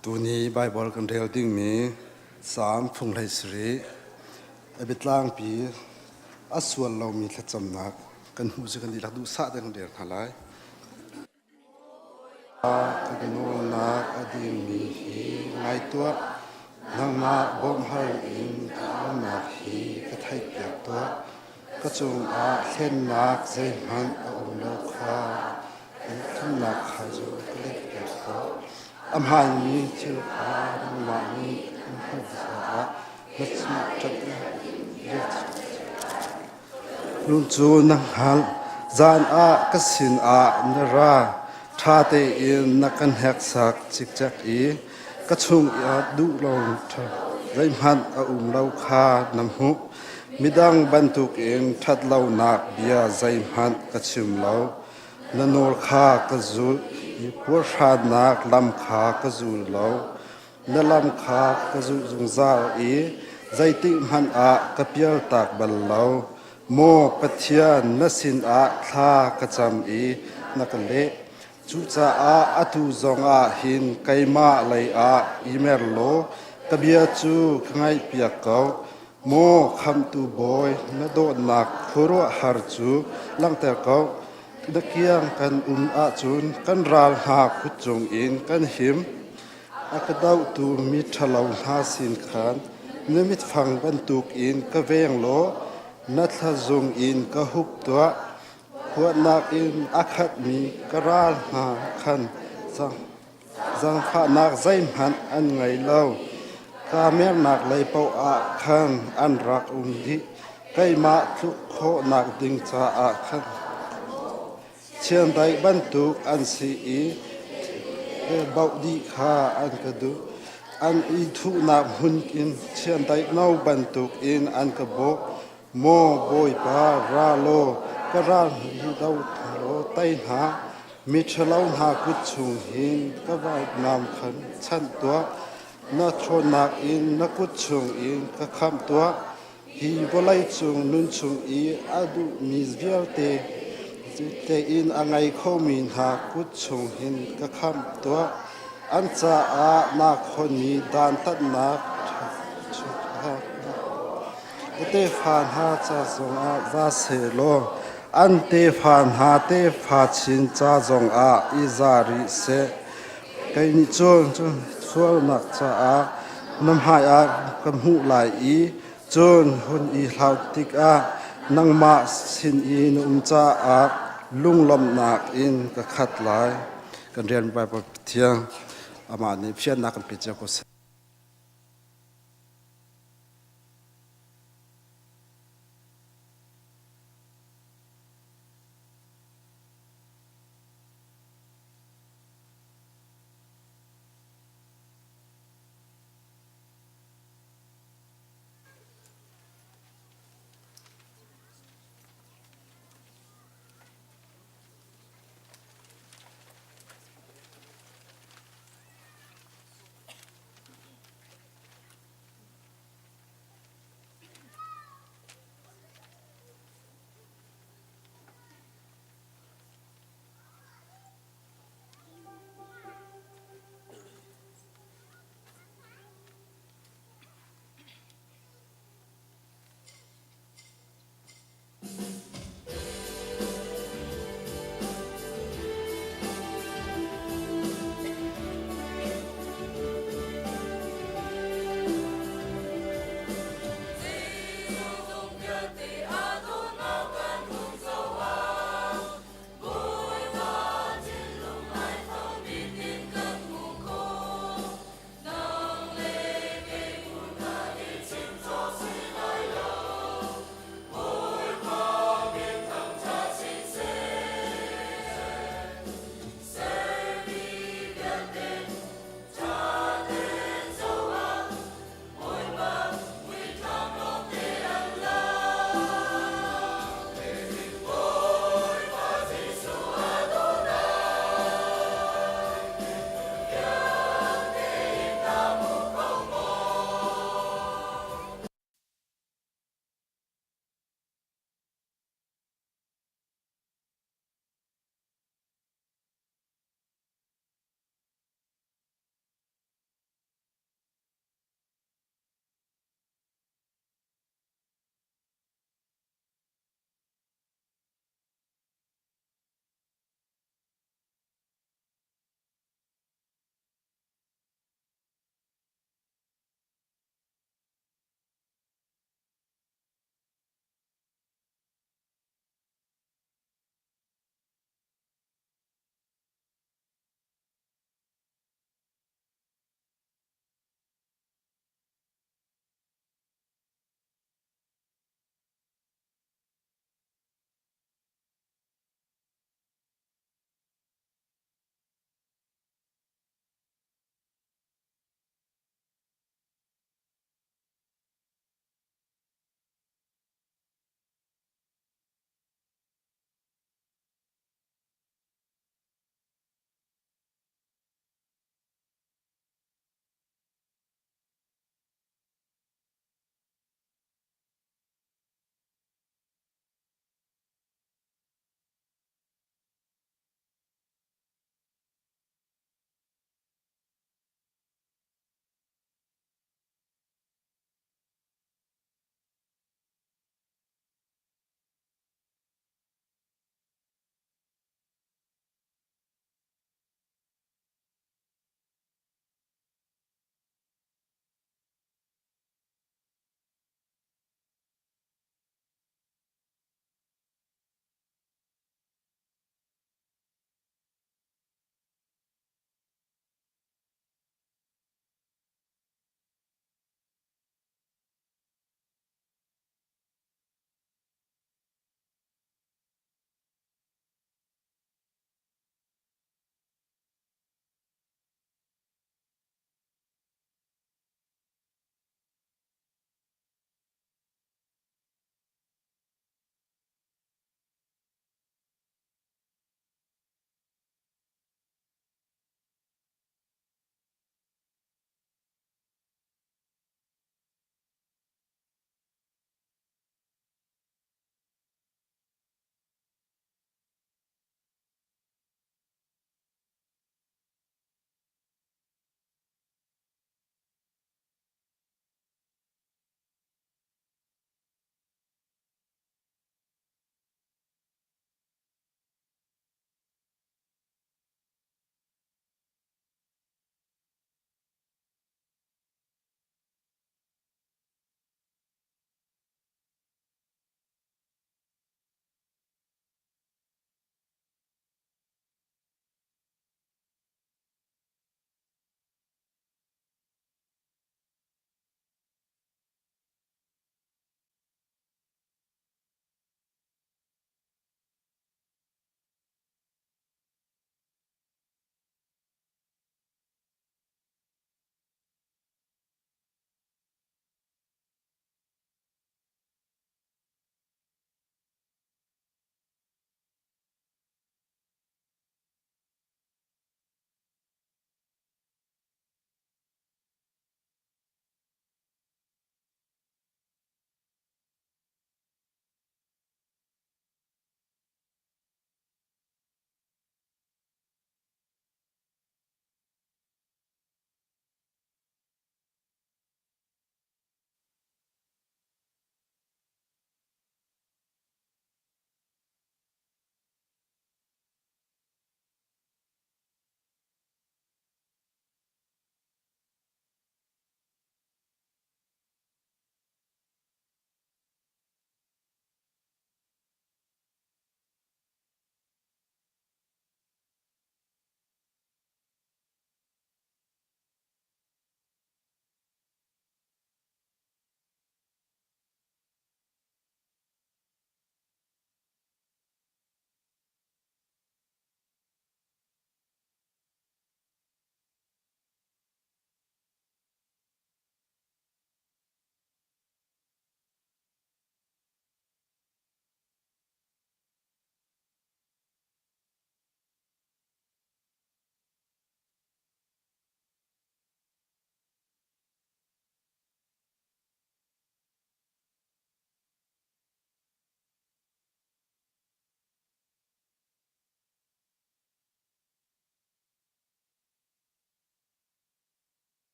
S9: Tuni Baibal kan rel dingmi Salm phunghlei sarih a biatlangpi a sual lomi thlacamnak kan hmuh cu kan dihlak duhsah te kan rel hna lai. Ka nawlnak a dingmi hi ngai tuah, nangmah bawmhhal in ka aunak hi ka theihpiak tuah. Ka cungah thlennak zeihmanh a um lo kha thumnak kha cu ka lehpiak tuah. A hmaanmi thil kha nangmah nih an hmuh caah na ṭanh Lung cu na hngalh. Zan ah ka sinah na ra. Ṭha tein na ka hneksak cikcek i ka chungah duh lo zeihmanh a um lo kha na hmuh. Midang bantukin ṭhatlonak bia zeihmanh ka chim lo. Na nawl kha ka zulh i puarhrannak lam kha ka zul lo. Na lam kha ka zulh zungzal i zeitikhmanh ah ka pialtak bal lo. Maw Pathian, na sinah thla ka cam i na ka leh. Cucaah atu zongah hin keimah leiah i mer law ka bia cu ka ngaihpiak ko. Maw Khamhtu Bawi, na dawtnak khuaruahhar cu langhter ko. Na kiang kan um ahcun kan ral hna kut cungin kan him. A ka dohtu miṭhalo hna sin khan na mitfang bantukin ka veng law na thlazung in ka hup tuah. Huatnak in a khatmi ka ral hna khan zaangfahnak zeihmanh an ngei lo. Kaa mernak lei paoh ah khan an rak um dih. Keimah tluk khawhnak ding caah khan Chiandeih bantuk an si i bauh dih kha an ka duh. An i thuhnak hmun in chiandeih no bantukin an ka bawh. Maw Bawipa, ra law ka ral hi do hna law tei hna. Miṭhalo hna kut chung hin ka vainam khan chanh tuah. Na ṭhawnnak in na kut chungin ka khamh tuah. Hi vawleicung nunchung i a duhmi vialte tein a ngei khomi hna kut chung hin ka khamh tuah. An caah naa khonmi dantatnak na tefa hna ca zongah za sehlaw an tefa hna tefa chin ca zongah i za rih seh. Kei nih cun sualnak caah na hmaiah ka hmuh lai i cun hun i hlau tikah nangmah sin i na um caah. Lunglawmhnak in ka khat lai. Kan rian Baibal Pathian amah nih fiannak kan pe cio ko seh.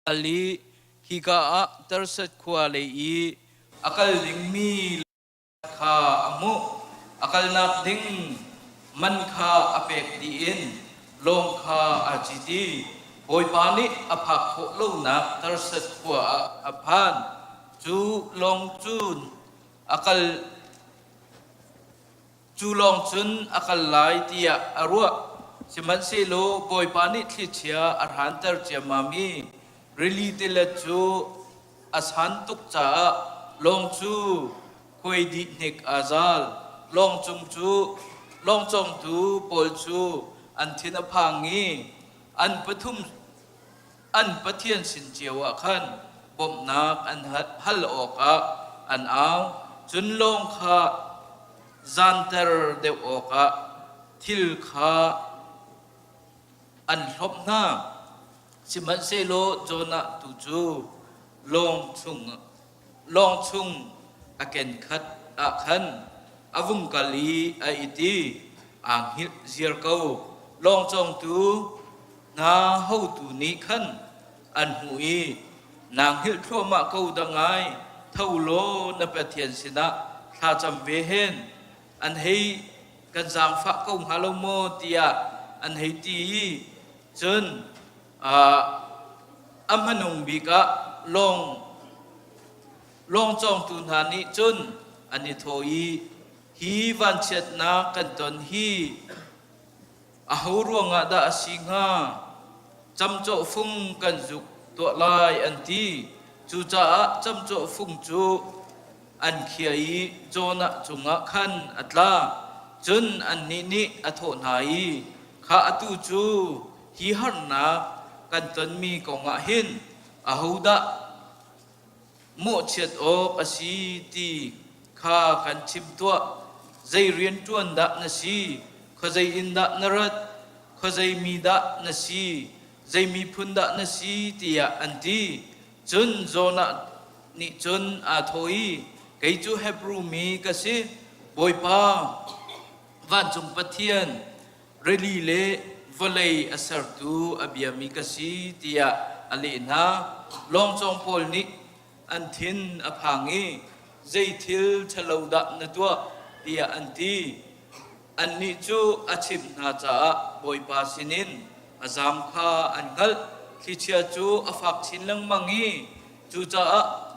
S10: Kal i khika ah Tarsas khua lei i a kal dingmi kha a hmuh. A kalnak ding man kha a pek dih in lawng kha aa cit i Bawipa nih a phak khawh lonak Tarsas khua ah a phan. Cu lawng cun a kal Cu lawng cun a kal lai tiah a ruah. Sihmanhsehlaw Bawipa nih thlichia a hranter ciammam i rili tilet cu a san tuk caah lawng cu khuai dih hnik aa zal. Lawng cung cu lawng cawngtu pawl cu an thin a phang i an pathum an Pathian sin cio ah khan bawmhnak an hal awkah an au. Cun lawng kha zanter deuh awkah thil kha an hlawp hna. Sihmanhsehlaw Jonah tu cu lawng chung lawng chung a kenkhat ah khan a vung kal i a it i aa hngilh ziar ko. Lawng cawngtu hna hotu nih khan an hmuh i naa hngilh thluahmah ko dah ngai, tho law na Pathian sinah thlacam ve hen, an hei kan zaangfah ko hnga lo maw tiah an hei ti i cun a hmanung bik ah lawng lawng cawngtu hna nih cun an i thawh i hi vanchiatnak kan ton hi Aho ruangah dah a si hnga? Camcawh fung kan zuk tuah lai an ti. Cucaah camcawh fung cu an khiah i Jonah cungah khan a tla. Cun annih nih a thawh hna i, Kha atu cu hi harnak kan tonmi kongah hin ahodah mawhchiat awk a si ti kha kan chim tuah. Zei rianṭuan dah na si? Khuazei in dah na rat? Khuazei mi dah na si? Zei miphun dah na si? tiah an ti. Cun Jonah nih cun aa thawh i, Kei cu Hebru mi ka si, Bawipa, vancung Pathian, rili le vawlei a sertu a biami ka si tiah a leh hna. Lawngcawng pawl nih an thin a phang i zei thil ṭhalo dah na tuah tiah an ti. Annih cu a chimh hna caah Bawipa sinin a zaam kha an hngalh. Thlichia cu a fak chin lengmang i cucaah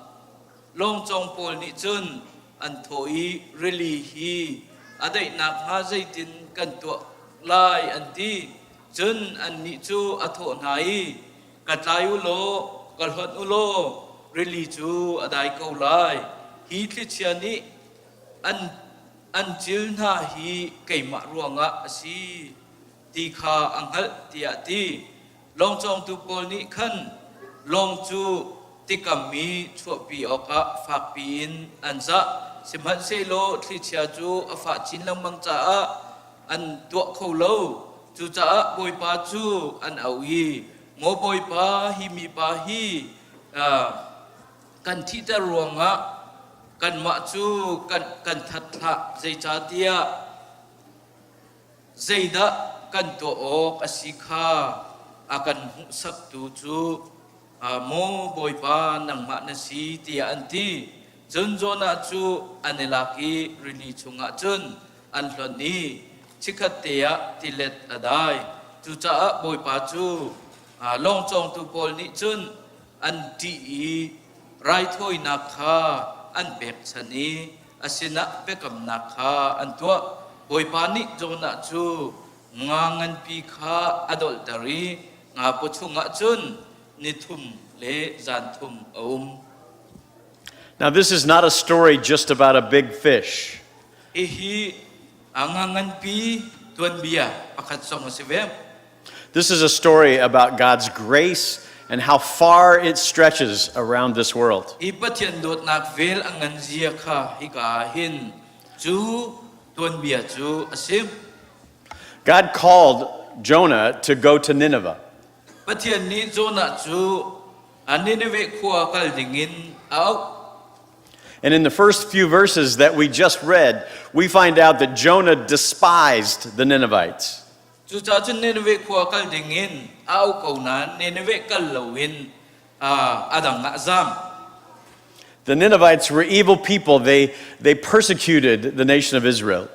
S10: Lawngcawng pawl nih cun an thawh i rili hi a daih nakhnga zeitin kan tuah lai an ti. Cun annih cu a thawh hna i ka tlai u law ka hlonh u law rili cu a dai ko lai. Hi thlichia nih an an cil hna hi keimah ruangah a si ti kha a hngalh tiah a ti. Lawngcawngtu pawl nih khan lawng cu tikam i chuahpi awkah fakpi in an zah. Sihmanhsehlaw thlichia cu a fah chin lengmang caah an tuah kho lo. Cucaah Bawipa cu an auh i, Maw Bawipa, hi mipa hi kan thihter ruangah kanmah cu kan, kan that hlah, zeicahtiah Zeidah kan tuah awk a si kha a kan hmuhsaktu cu maw Bawipa nangmah na si tiah an ti. Cun Jonah cu an i lak i rili chungah cun an hlonh i chikkhatte ah tilet a dai. Cucaah Bawipa cu lawng cawngtu pawl nih cun an ṭih i raithawinak kha an pekchanh i a sinah biakamnak kha an tuah. Bawipa nih Jonah cu nga nganpi kha a dolhter i nga paw chungah cun ni thum le zan thum a um.
S11: Now, this is not a story just about a big fish.
S10: Hihi a nga nganpi tuanbia pakhat zong a si ve.
S11: This is a story about God's grace and how far it stretches around this world.
S10: Hi Pathian dawtnak vel a ngan zia kha hika ah hin cu tuanbia cu a si.
S11: God called Jonah to go to Nineveh.
S10: Pathian nih Jonah cu Nineveh khua kal dingin a auh.
S11: And in the first few verses that we just read, we find out that Jonah despised the Ninevites.
S10: Cucaah cun Nineveh khua kal dingin a auh ko nain Nineveh kal loin A dang ah a zam.
S11: The Ninevites were evil people. They persecuted the nation of Israel.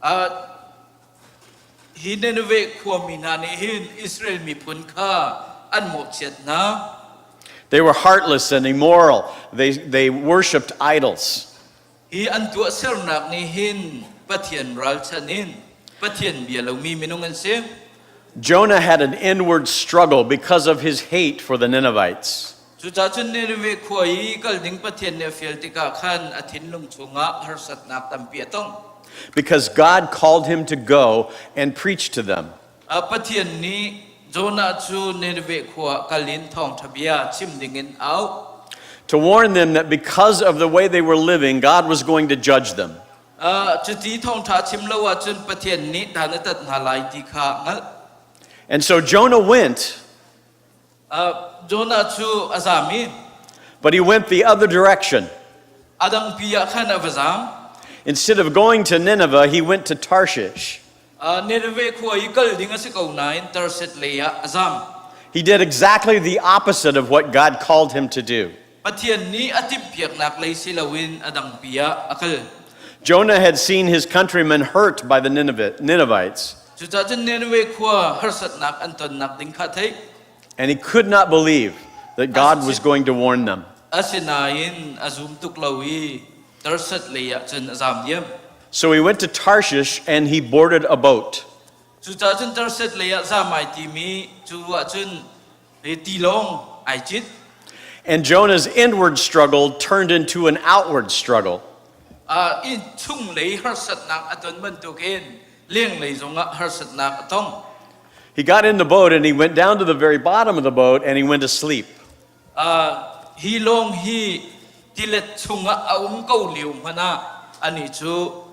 S10: Hi Nineveh khuami hna nih hin Israel miphun kha an mawhchiat hna.
S11: They were heartless and immoral. They worshipped idols.
S10: Hi an tuahsernak nih hin Pathian ralchanh in Pathian bia lomi minung an si.
S11: Jonah had an inward struggle because of his hate for the Ninevites.
S10: Cucaah cun Nineveh khua i kal ding Pathian nih a fial tikah khan a thinlung chungah harsatnak tampi a tong.
S11: Because God called him to go and preach to them.
S10: Pathian nih Jonah cu Nineveh khua kal in thawngṭha bia chim dingin auh.
S11: To warn them that because of the way they were living, God was going to judge them.
S10: Cuti thawngṭha chim lo ahcun Pathian nih dan a tat hna lai ti kha hngalh.
S11: And so Jonah went.
S10: Jonah cu a zam i
S11: But he went the other direction.
S10: A dang pi ah khan a va zam.
S11: Instead of going to Nineveh, he went to Tarshish.
S10: Nineveh khua i kal ding a si ko nain Tarshish lei ah a zam.
S11: He did exactly the opposite of what God called him to do.
S10: Pathian nih a timhpiaknak lei si loin a dang pi ah a kal.
S11: Jonah had seen his countrymen hurt by the Ninevites.
S10: Cucaah cun Nineveh khua harsatnak an tonnak ding kha theih.
S11: And he could not believe that God was going to warn them.
S10: Asinain a zum tuk lo i Tarshish lei ah cun a zam diam.
S11: So he went to Tarshish and he boarded a boat.
S10: Cucaah cun Tarshish lei ah zam ai timi cu ahcun tilawng ai cit.
S11: And Jonah's inward struggle turned into an outward struggle.
S10: In chung lei harsatnak a ton bantukin lenglei zongah harsatnak a tong.
S11: He got in the boat and he went down to the very bottom of the boat and he went to sleep.
S10: Hi lawng hi tilet chungah a um ko lio hmanh ah ani cu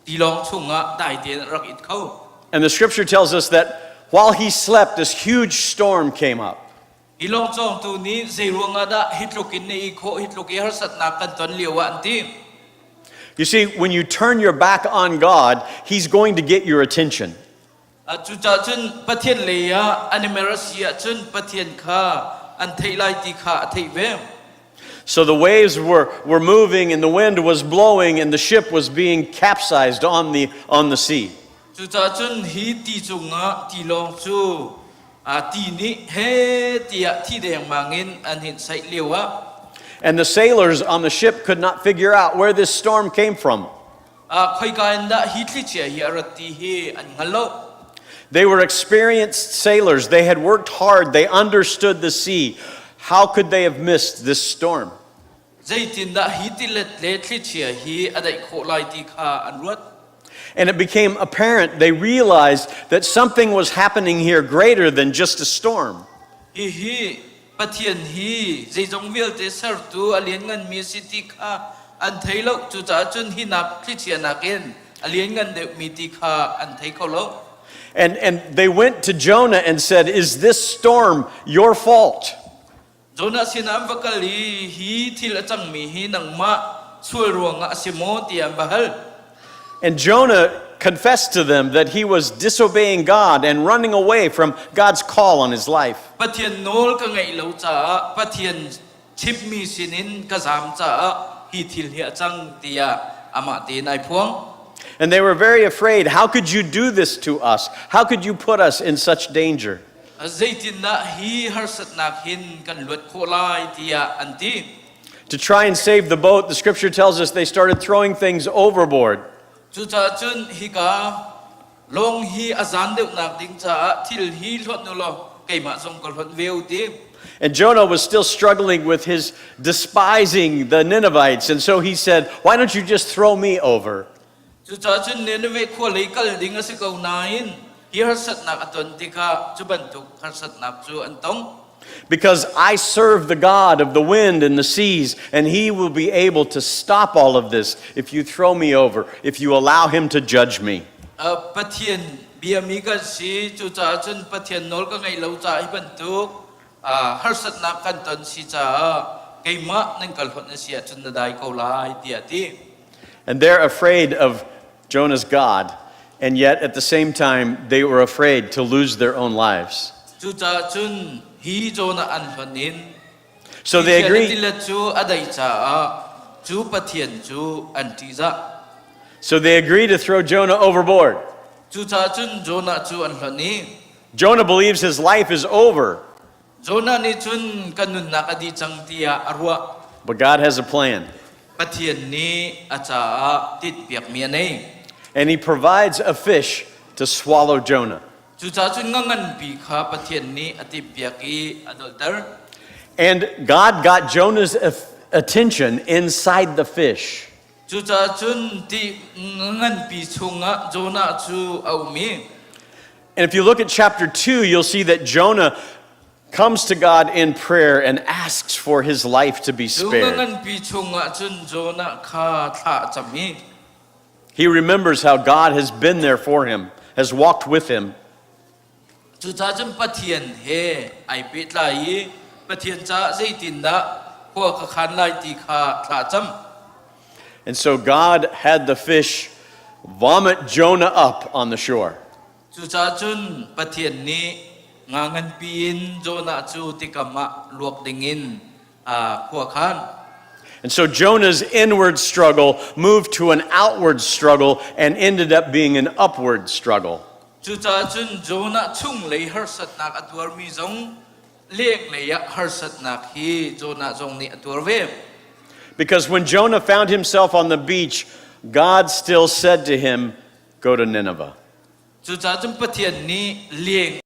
S10: tilawng chungah dai tein rak it kho.
S11: And the scripture tells us that while he slept, this huge storm came up.
S10: Hi lawng cawngtu nih zei ruangah dah hi tluk in na i khawh, hi tluk i harsatnak kan ton lio ah an ti.
S11: You see, when you turn your back on God, He's going to get your attention.
S10: Cucaah cun Pathian lei ah an i mer a si ahcun Pathian kha an theih lai ti kha a theih ve.
S11: So the waves were moving and the wind was blowing and the ship was being capsized on the sea.
S10: Cucaah cun hi ti cungah tilawng cu ti nih he tiah thi dengmang in an hinhsaih lio ah
S11: And the sailors on the ship could not figure out where this storm came from.
S10: Khoika in dah hi thlichia hi a rat ti hi an hngal lo.
S11: They were experienced sailors. They had worked hard. They understood the sea. How could they have missed this storm?
S10: Zeitindah hi tilet le thlichia hi a daih khawh lai ti kha an ruat.
S11: And it became apparent, they realized that something was happening here greater than just a storm.
S10: Hihi Pathian hi zeizong vialte sertu a liannganmi a si ti kha an thei lo. Cucaah cun hi nak thlichia nakin a lianngan deuhmi ti kha an thei kho lo.
S11: And they went to Jonah and said, Is this storm your fault?
S10: Jonah sinah an va kal i hi thil a cangmi hi nangmah sual ruangah a si maw tiah an va hal.
S11: And Jonah confessed to them that he was disobeying God and running away from God's call on his life.
S10: Pathian nawl ka ngaih lo caah Pathian chimmi sinin ka zaam caah hi thil hi a cang tiah amah tein ai phuang.
S11: And they were very afraid. How could you do this to us? How could you put us in such danger?
S10: Zeitindah hi harsatnak hin kan luat khawh lai tiah an ti.
S11: To try and save the boat, the scripture tells us they started throwing things overboard.
S10: Cucaah cun hika lawng hi a zan deuhnak ding caah thil hi hlonh u law keimah zong ka hlonh ve u ti.
S11: And Jonah was still struggling with his despising the Ninevites. And so he said, Why don't you just throw me over?
S10: Cucaah cun Nineveh khua lei kal ding a si ko nain hi harsatnak a ton tikah cu bantuk harsatnak cu an tong.
S11: Because I serve the God of the wind and the seas, and he will be able to stop all of this if you throw me over, if you allow him to judge me.
S10: Pathian biami kan si cucaah cun Pathian nawl ka ngaih lo caah hi bantuk harsatnak kan ton si caah keimah nan kal hlonh na si ahcun na dai ko lai tiah a ti.
S11: And they're afraid of Jonah's God, and yet at the same time, they were afraid to lose their own lives.
S10: Cucaah cun hi Jonah an hlonh in.
S11: So they
S10: Thlichia le
S11: agree.
S10: tilet cu a daih caah cu Pathian cu an ṭihzah.
S11: So they agree to throw Jonah overboard.
S10: Cucaah cun Jonah cu an hlonh i
S11: Jonah believes his life is over,
S10: Jonah nih cun ka nunnak a dih cang tiah a ruah.
S11: but God has a plan.
S10: Pathian nih a caah tinhpiakmi a nei.
S11: And he provides a fish to swallow Jonah.
S10: Cucaah cun nga nganpi kha Pathian nih a timhpiak i a dolhter.
S11: And God got Jonah's attention inside the fish.
S10: Cucaah cun ti nganpi chungah Jonah cu a um i
S11: And if you look at chapter 2, you'll see that Jonah comes to God in prayer and asks for his life to be
S10: cu
S11: spared.
S10: nganpi chungah cun Jonah kha thla a cam i
S11: He remembers how God has been there for him, has walked with him.
S10: Cucaah cun Pathian he ai pehtlai i Pathian caah zeitindah khua ka khan lai ti kha thla cam.
S11: And so God had the fish vomit Jonah up on the shore.
S10: Cucaah cun Pathian nih nga nganpi in Jonah cu tikam ah luak dingin khua khan.
S11: And so Jonah's inward struggle moved to an outward struggle and ended up being an upward struggle.
S10: Cucaah cun Jonah chunglei harsatnak a tuarmi zong lenglei ah harsatnak hi Jonah zong nih a tuar ve.
S11: Because when Jonah found himself on the beach, God still said to him, Go to Nineveh.
S10: Cucaah cun Pathian nih leng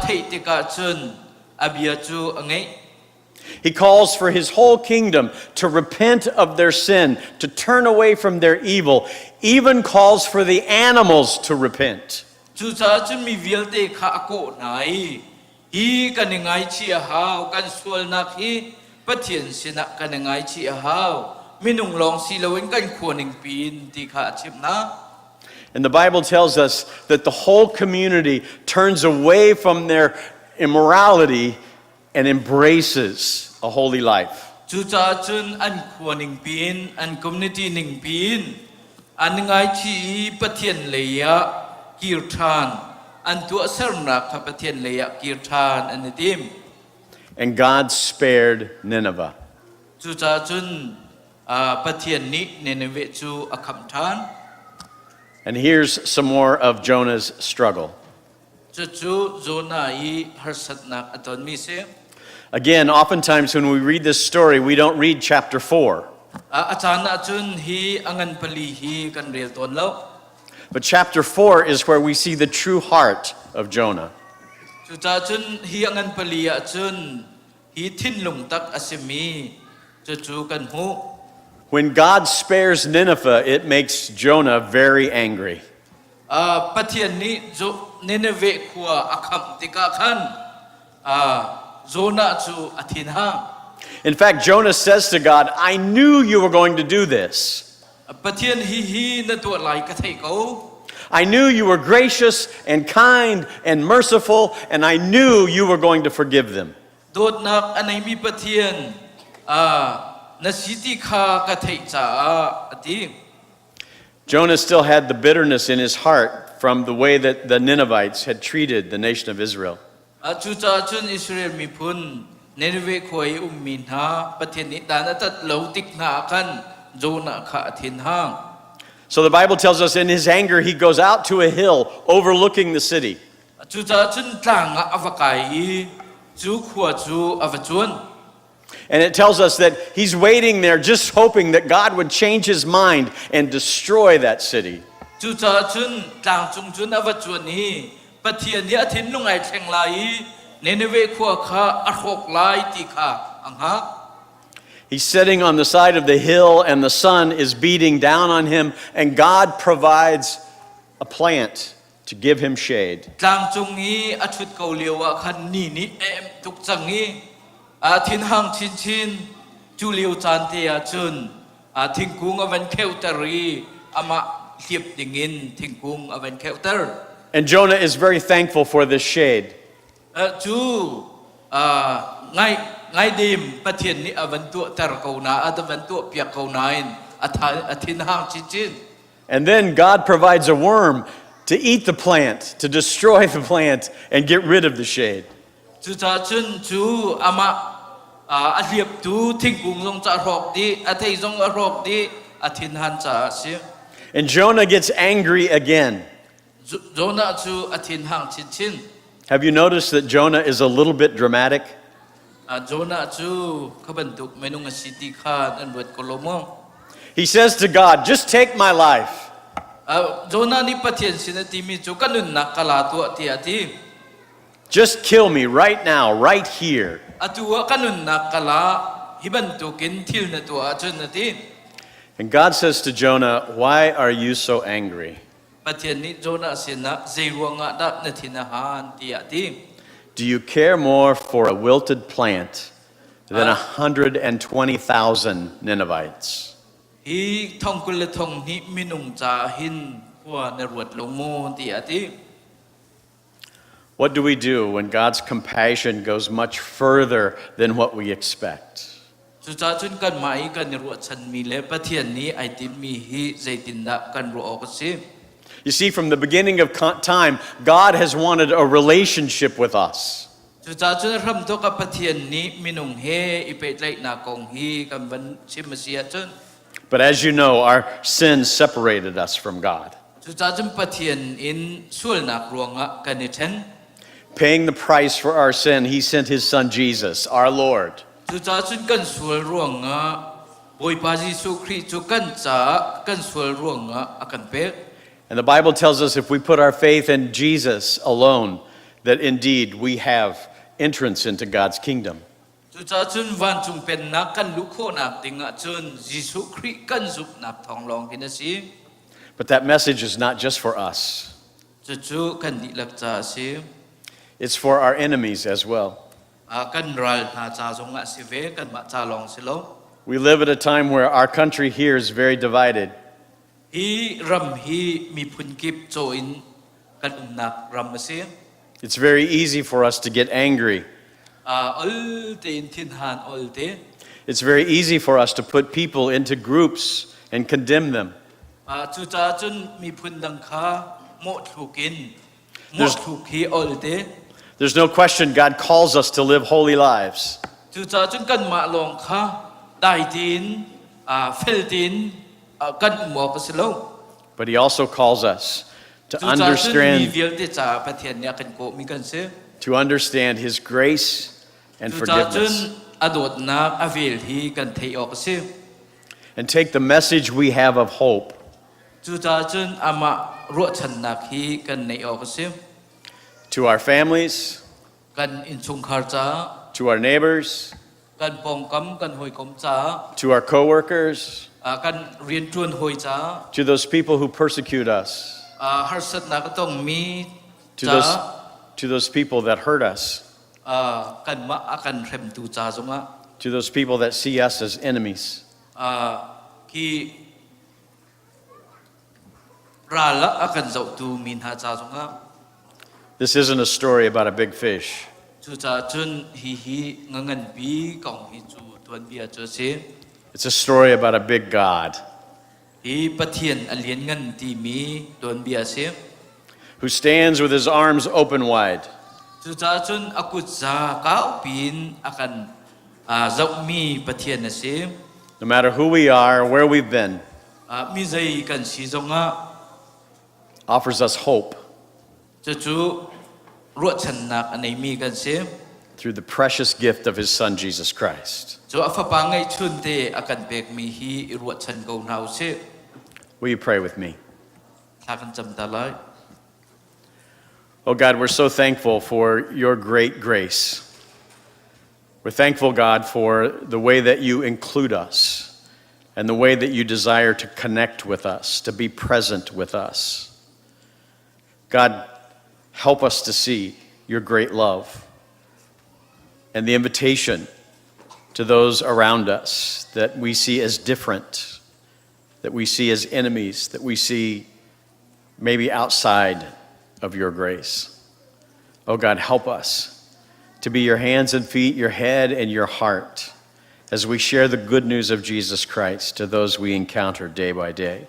S10: Theih tikah cun a bia cu a ngeih.
S11: He calls for his whole kingdom to repent of their sin, to turn away from their evil, even calls for the animals to repent.
S10: Cucaah cun mi vialte kha a kawh hna i hi kan i ngaichih a hau, kan sualnak hi Pathian sinah kan i ngaichih a hau. Minung lawng si loin kan khua ningpi in ti kha a chimh hna.
S11: And the Bible tells us that the whole community turns away from their immorality and embraces a holy life.
S10: Cucaah cun an khua ningpi in, an community ningpi in an ngaichih i Pathian lei ah kir ṭhan, an tuahsernak kha Pathian lei ah kir ṭhan an i tim.
S11: And God spared Nineveh.
S10: Cucaah cun Pathian nih Nineveh cu a khamh ṭhan.
S11: And here's some more of Jonah's struggle.
S10: Cucu Jonah i harsatnak a tonmi si.
S11: Again, oftentimes when we read this story, we don't read chapter 4.
S10: A caan ahcun hi a ngan pali hi kan rel tawn lo.
S11: But chapter 4 is where we see the true heart of Jonah.
S10: Cucaah cun hi a ngan pali ahcun hi thinlung tak a simi cucu kan hmuh.
S11: When God spares Nineveh, it makes Jonah very angry.
S10: Pathian nih Nineveh khua a khamh tikah khan Jonah cu a thinhang.
S11: In fact, Jonah says to God, I knew you were going to do this.
S10: Pathian hi hi na tuah lai ka theih ko.
S11: I knew you were gracious and kind and merciful, and I knew you were going to forgive them.
S10: Dawtnak a neimi Pathian na si ti kha ka theih caah a ti.
S11: Jonah still had the bitterness in his heart from the way that the Ninevites had treated the nation of Israel.
S10: Cucaah cun Israel miphun Nineveh khua i ummi hna Pathian nih dan a tat lo tik hna ah khan Jonah kha a thinhang.
S11: So the Bible tells us in his anger he goes out to a hill overlooking the city.
S10: Cucaah cun tlang ah a va kai i cu khua cu a va cuan.
S11: And it tells us that he's waiting there just hoping that God would change his mind and destroy that city.
S10: Cucaah cun tlangcung cun a va cuan i Pathian nih a thinlung ai thleng lai i Nineveh khua kha a hrawk lai ti kha a hngak.
S11: He's sitting on the side of the hill and the sun is beating down on him and God provides a plant to give him shade.
S10: Tlangcung i a ṭhut ko lio ah khan ni nih a emh tuk cang i a thinhang chinchin. Cu lio caan te ah cun thingkung a van kheuter i amah hliap dingin thingkung a van kheuter.
S11: And Jonah is very thankful for this shade.
S10: Cu ngai ngaidem Pathian nih a van tuahter ko na a van tuahpiak ko nain a thinhang chinchin.
S11: And then God provides a worm to eat the plant, to destroy the plant, and get rid of the shade.
S10: Cucaah cun cu amah a hliaptu thingkung zong cu a hrawk dih, a thei zong a hrawk dih, a thinhan caah a si.
S11: And Jonah gets angry again.
S10: Jonah cu a thinhang chinchin.
S11: Have you noticed that Jonah is a little bit dramatic?
S10: Jonah cu kha bantuk minung a si ti kha nan ruat ko lo maw?
S11: He says to God, Just take my life.
S10: Jonah nih Pathian sin a timi cu ka nunnak ka la tuah tiah a ti.
S11: Just kill me right now, right here.
S10: Atu ah ka nunnak ka la hi bantukin thil na tuah ahcun a ti.
S11: And God says to Jonah, Why are you so angry?
S10: Pathian nih Jonah sinah zei ruangah dah na thin a han tiah a ti.
S11: Do you care more for a wilted plant than 120,000 Ninevites?
S10: Hi thong kul le thong hnih minung ca hin khua na ruat lo maw tiah a ti.
S11: What do we do when God's compassion goes much further than what we expect?
S10: Cucaah cun kanmah i kan i ruahchanmi le Pathian nih ai tinhmi hi zeitindah kan ruah awk a si?
S11: You see, from the beginning of time, God has wanted a relationship with us.
S10: Cucaah cun a hramthawk ah Pathian nih minung he i pehtlaihnak kong hi kan van chim a si ahcun
S11: But as you know, our sin separated us from God.
S10: Cucaah cun Pathian in sualnak ruangah kan i ṭhen.
S11: Paying the price for our sin, he sent his son Jesus, our Lord.
S10: Cucaah cun kan sual ruangah Bawipa Jesuh Khrih cu kan caah kan sual ruangah a kan pek.
S11: And the Bible tells us if we put our faith in Jesus alone, that indeed we have entrance into God's kingdom.
S10: Cucaah cun vancung pennak kan luh khawhnak ding ahcun Jesuh Khrih kan zumhnak thawng lawng hin a si.
S11: But that message is not just for us.
S10: Cucu kan dihlak ca a si.
S11: It's for our enemies as well.
S10: Kan ral hna ca zong ah si ve, kanmah ca lawng si lo.
S11: We live at a time where our country here is very divided.
S10: Hi ram hi miphun kip caw in kan umnak ram a si.
S11: It's very easy for us to get angry.
S10: Ol tein thinhan ol te.
S11: It's very easy for us to put people into groups and condemn them.
S10: Cucaah cun miphun dang kha mawhthluk in mawhthluk hi ol te.
S11: There's no question God calls us to live holy lives.
S10: Cucaah cun kanmah lawng kha dai tein fel tein kan um awk a si lo.
S11: But he also calls us. To
S10: Cucaah cun mi
S11: understand,
S10: vialte caah Pathian nih a kan kawhmi kan si.
S11: to understand His grace and
S10: Cucaah cun
S11: forgiveness.
S10: a dawtnak a vel hi kan theih awk a si.
S11: And take the message we have of hope
S10: Cucaah cun amah ruahchannak hi kan neih awk a si.
S11: to our families,
S10: Kan innchungkhar caah,
S11: to our neighbors,
S10: kan pawngkam, kan hawikom caah,
S11: to our coworkers,
S10: ah, kan rianṭuan hawi caah,
S11: to those people who persecute us,
S10: ah, harsatnak a tongmi
S11: to those,
S10: caah,
S11: to those people that hurt us,
S10: ah, kanmah a kan hremtu ca zongah,
S11: to those people that see us as enemies.
S10: ah, khi ral ah a kan zohtu mi hna ca zongah
S11: This isn't a story about a big fish.
S10: Cucaah cun hihi nga nganpi kong hi cu tuanbia cu a si.
S11: It's a story about a big God
S10: Hi Pathian a lianngan timi tuanbia a si.
S11: who stands with his arms open wide,
S10: Cucaah cun a kutza kaupi in a kan uh, zohmi Pathian a si.
S11: no matter who we are, where we've been,
S10: Uh, mi zei kan si zongah
S11: offers us hope
S10: cucu ruahchannak a neimi kan si.
S11: through the precious gift of his son, Jesus Christ.
S10: Cu a fapa ngeihchun te a kan pekmi hi i ruahchan ko hna u sih.
S11: Will you pray with me?
S10: Thla kan cam ta lai.
S11: Oh God, we're so thankful for your great grace. We're thankful, God, for the way that you include us and the way that you desire to connect with us, to be present with us. God, help us to see your great love and the invitation to those around us that we see as different, that we see as enemies, that we see maybe outside of your grace. Oh God, help us to be your hands and feet, your head and your heart as we share the good news of Jesus Christ to those we encounter day by day.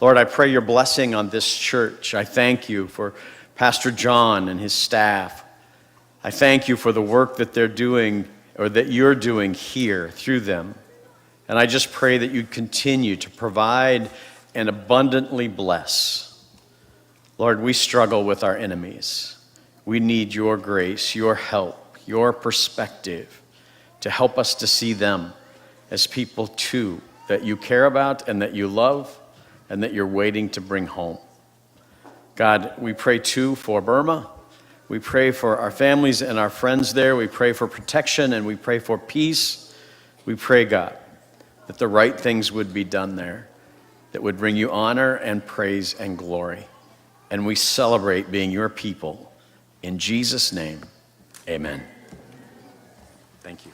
S11: Lord, I pray your blessing on this church. I thank you for Pastor John and his staff. I thank you for the work that they're doing or that you're doing here through them. And I just pray that you'd continue to provide and abundantly bless. Lord, we struggle with our enemies. We need your grace, your help, your perspective to help us to see them as people too that you care about and that you love and that you're waiting to bring home. God, we pray too for Burma. We pray for our families and our friends there. We pray for protection and we pray for peace. We pray, God, that the right things would be done there that would bring you honor and praise and glory. And we celebrate being your people. In Jesus' name, amen. Thank you.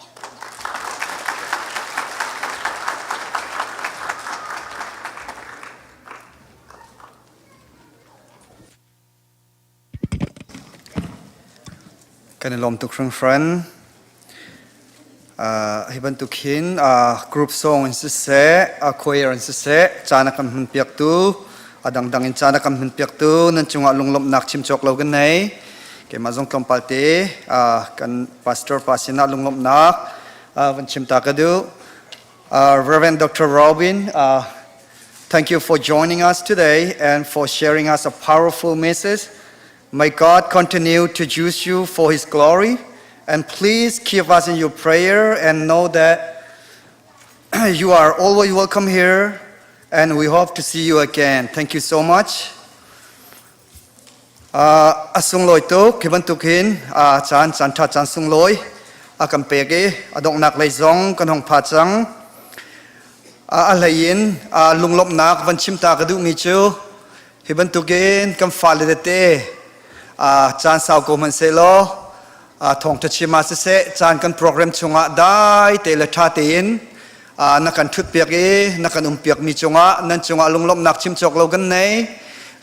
S1: Kan i lawm tuk hringhran. Uh, hi bantuk hin uh, group song in siseh, uh, choir in siseh, caan a kan hman piaktu, a dangdang in caan a kan hman piaktu, nan cungah lunglawmhnak chim cawk lo kan nei. Keimah zong tlawmpal te uh, kan pastor pa sinah lunglawmhnak uh, van chim ta ka duh. Uh, Reverend Dr. Robin, uh, thank you for joining us today and for sharing us a powerful message. May God continue to use you for His glory. And please keep us in your prayer and know that you are always welcome here. And we hope to see you again. Thank you so much. Uh, a sunglawi tuk hi bantuk hin uh, caan caan ṭha caan sunglawi a kan pek i a donghnak lei zong kan hong pha cang. Uh, a hlei in uh, lunglawmhnak van chim ta ka duhmi cu Hi bantukin kan fale tete caan sau ko hmanhsehlaw thawngṭha chim ah siseh caan kan program chungah dai te le ṭha tein na kan ṭhutpiak i na kan umpiakmi cungah nan cungah lunglawmhnak chim cawk lo kan nei.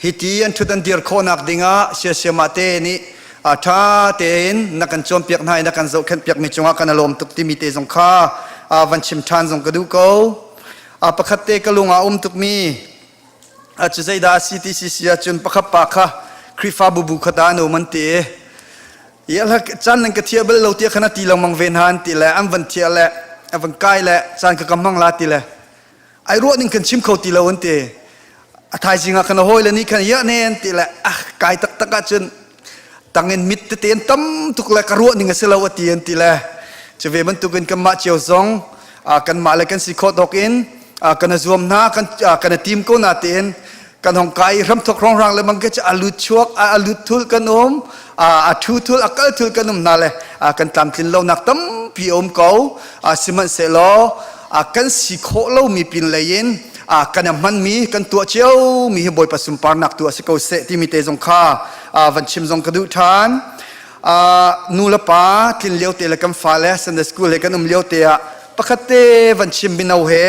S1: Hi ti an ṭhut an dir khawhnak dingah siasiamah te nih ṭha tein na kan cawnpiak hna i na kan zohkhenhpiakmi cungah kan i lawm tuk timi te zong kha van chim ṭhan zong ka duh ko. Pakhat te ka lung ah a um tukmi Cu zeidah a si ti si ahcun pakhat pa kha Khrihfabu bu khat ah an um an ti i caan nan ka thiah bal lo tiah khan a ti lengmang ve hna an ti le an van thiah le a van kai le caan ka ka hmang la ti le ai ruah ning kan chim kho ti lo an ti. A thaizing ah khan a hawile nih khan ya nen ti le ah kai taktak ahcun tangin mit tete an tam tuk le ka ruah ning a si lo a ti an ti le cu ve bantukin kanmah cio zong kanmah le kan si khawh tawk in kan zuam hna kan kan tim ko na tiin kan hong kai hramthok hrongrang le mang ke cu a lut chuak a lut thul kan um a thu thul a kal thul kan um hna le kan tlamtlin lo nak tampi um ko. Sihmanhsehlaw kan si khawh lomi pin lei in kan hmanmi kan tuah cio mi hi Bawipa sunparnak tu a si ko seh timi te zong kha van chim zong ka duh ṭhan. Nu le pa tlin lio te le kan fale Sunday school he kan um lio te ah pakhat te van chim mino he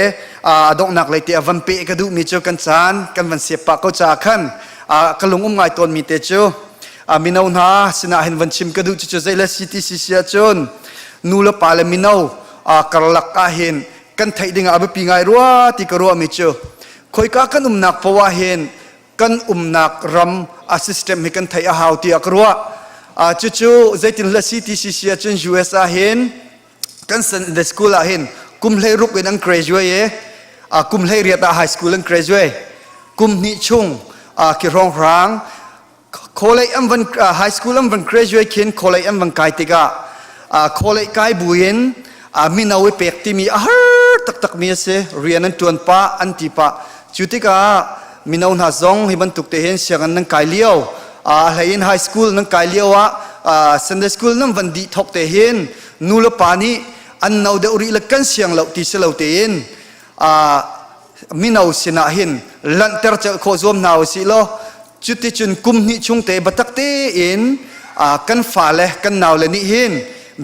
S1: a donghnak lei te ah van pe ka duhmi cu kan caan kan van siap pah ko caah khan ka lung um ngai tawnmi te cu mino hna sinah hin van chim ka duh cu zei le CTCC ahcun nu le pa le mino karlak ah hin kan theih ding ah a biapi ngai rua ti ka ruahmi cu khoika kan umnak poah hin kan umnak ram a system hi kan theih a hau tiah ka ruah. Cucu zeitin hla CTCC ahcun US ah hin kan the school ah hin kum 16 in an graduate i kum 18 ah high school an graduate. Kum hnih chung ki hrawnghrang college an van high school an van graduate khin college an van kai tikah college kai buin mino i pek timi a har taktak mi a si. Rian an tuan pah an ti pah. Cu tikah mino hna zong hi bantuk te hin sianginn nan kai lio a hlei in high school nan kai lio ah Sunday school nan van dih thok te hin nu le pa nih an no deuh rih le kan siang lo ti si lo tein mino sinah hin lanhter celh khawh zuam hna usih law cuticun kum hnih chung te biatak tein kan fale kan naule nih hin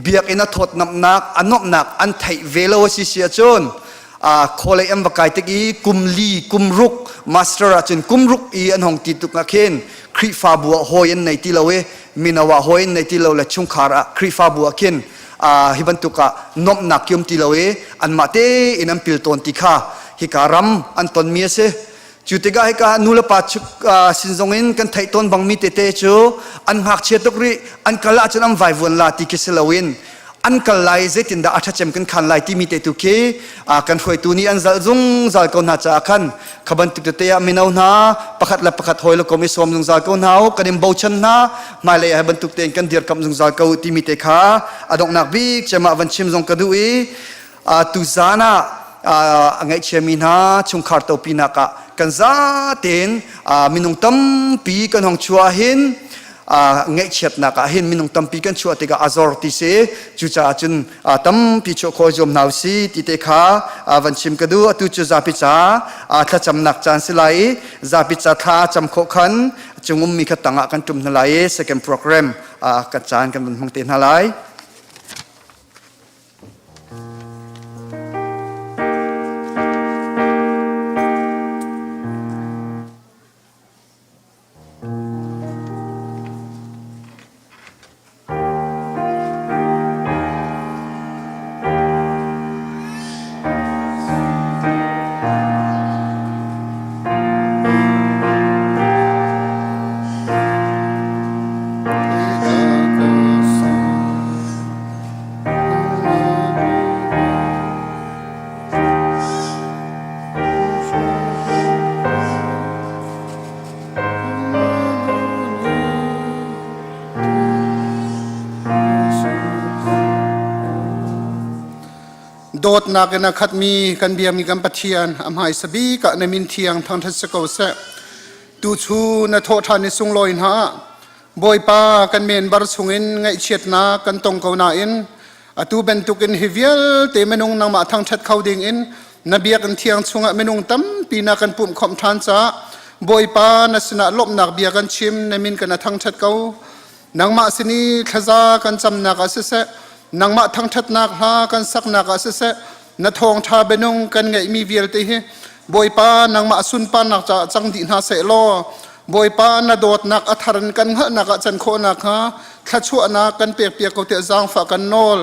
S1: biakinn a thawtnamnak a nuamhnak an theih ve lo a si si ahcun khualei an va kai tik i kum li kum ruk master ahcun kum ruk i an hong ti tuk ah khin Khrihfabu ah hawi an nei ti lo i mino ah hawi an nei ti lo le chungkhar ah Khrihfabu ah khin hi bantuk ah nuamhnak kium ti lo i anmah tein an pil tawn ti kha hika ram an tonmi a si. Cu tikah hika nu le pa sin zong in kan theih tawn bangmi tete cu an ngakchia tuk rih an kal ahcun an vaivuan la ti khi si loin an kal lai zeitindah a ṭhacem kan khan lai timi te tu khi kan hruaitu nih an zalh zungzal ko hna caah khan kha bantuk tete ah mino hna pakhat le pakhat hawi le kom i sawm zungzal ko hna u kan in bochan hna hmailei ah bantuk tein kan dirkamh zungzal ko timi te kha a donghnak bik cem ah van chim zong ka duh i tuzaan ah a ngaihchiami hna chungkhar topinak ah kan zatein minung tampi kan hong chuah hin ngaihchiatnak ah hin minung tampi kan chuah tikah a zor ti si. Cucaah cun tampi chuah khawh zuam hna si ti te kha van chim ka duh. Atu cu zapi ca thlacamnak caan si lai i zapi ca thla cam khawh khan cung ummi kha tangah kan ṭum hna lai i second program kan caan kan van hmang te hna lai.
S12: Dawtnak in a khatmi kan biami kan Pathian a hmaisa bik ah na min thiang thangṭhat si ko seh. Tuchun na thawhṭhan i sunglawi hna ah Bawipa kan menbar chungin ngaihchiatnak kan tong ko nain atu bantukin hi vialte minung nangmah thangṭhat kho dingin na biakinn thiang chungah minung tampi na kan pumh khawmh ṭhan caah Bawipa na sinah lawmhnak bia kan chim na min kan a thangṭhat ko. Nangmah sin i thlaza kan camnak ah siseh nangmah thangṭhatnak hla kan saknak ah siseh na thawngṭha bianung kan ngeihmi vialte hi Bawipa nangmah sunparnak caah cang dih hna seh law Bawipa na dawtnak a thar in kan hngalhnak ah can khawh nakhnga thluachuahnak kan pekpiak ko tiah zaangfah kan nawl.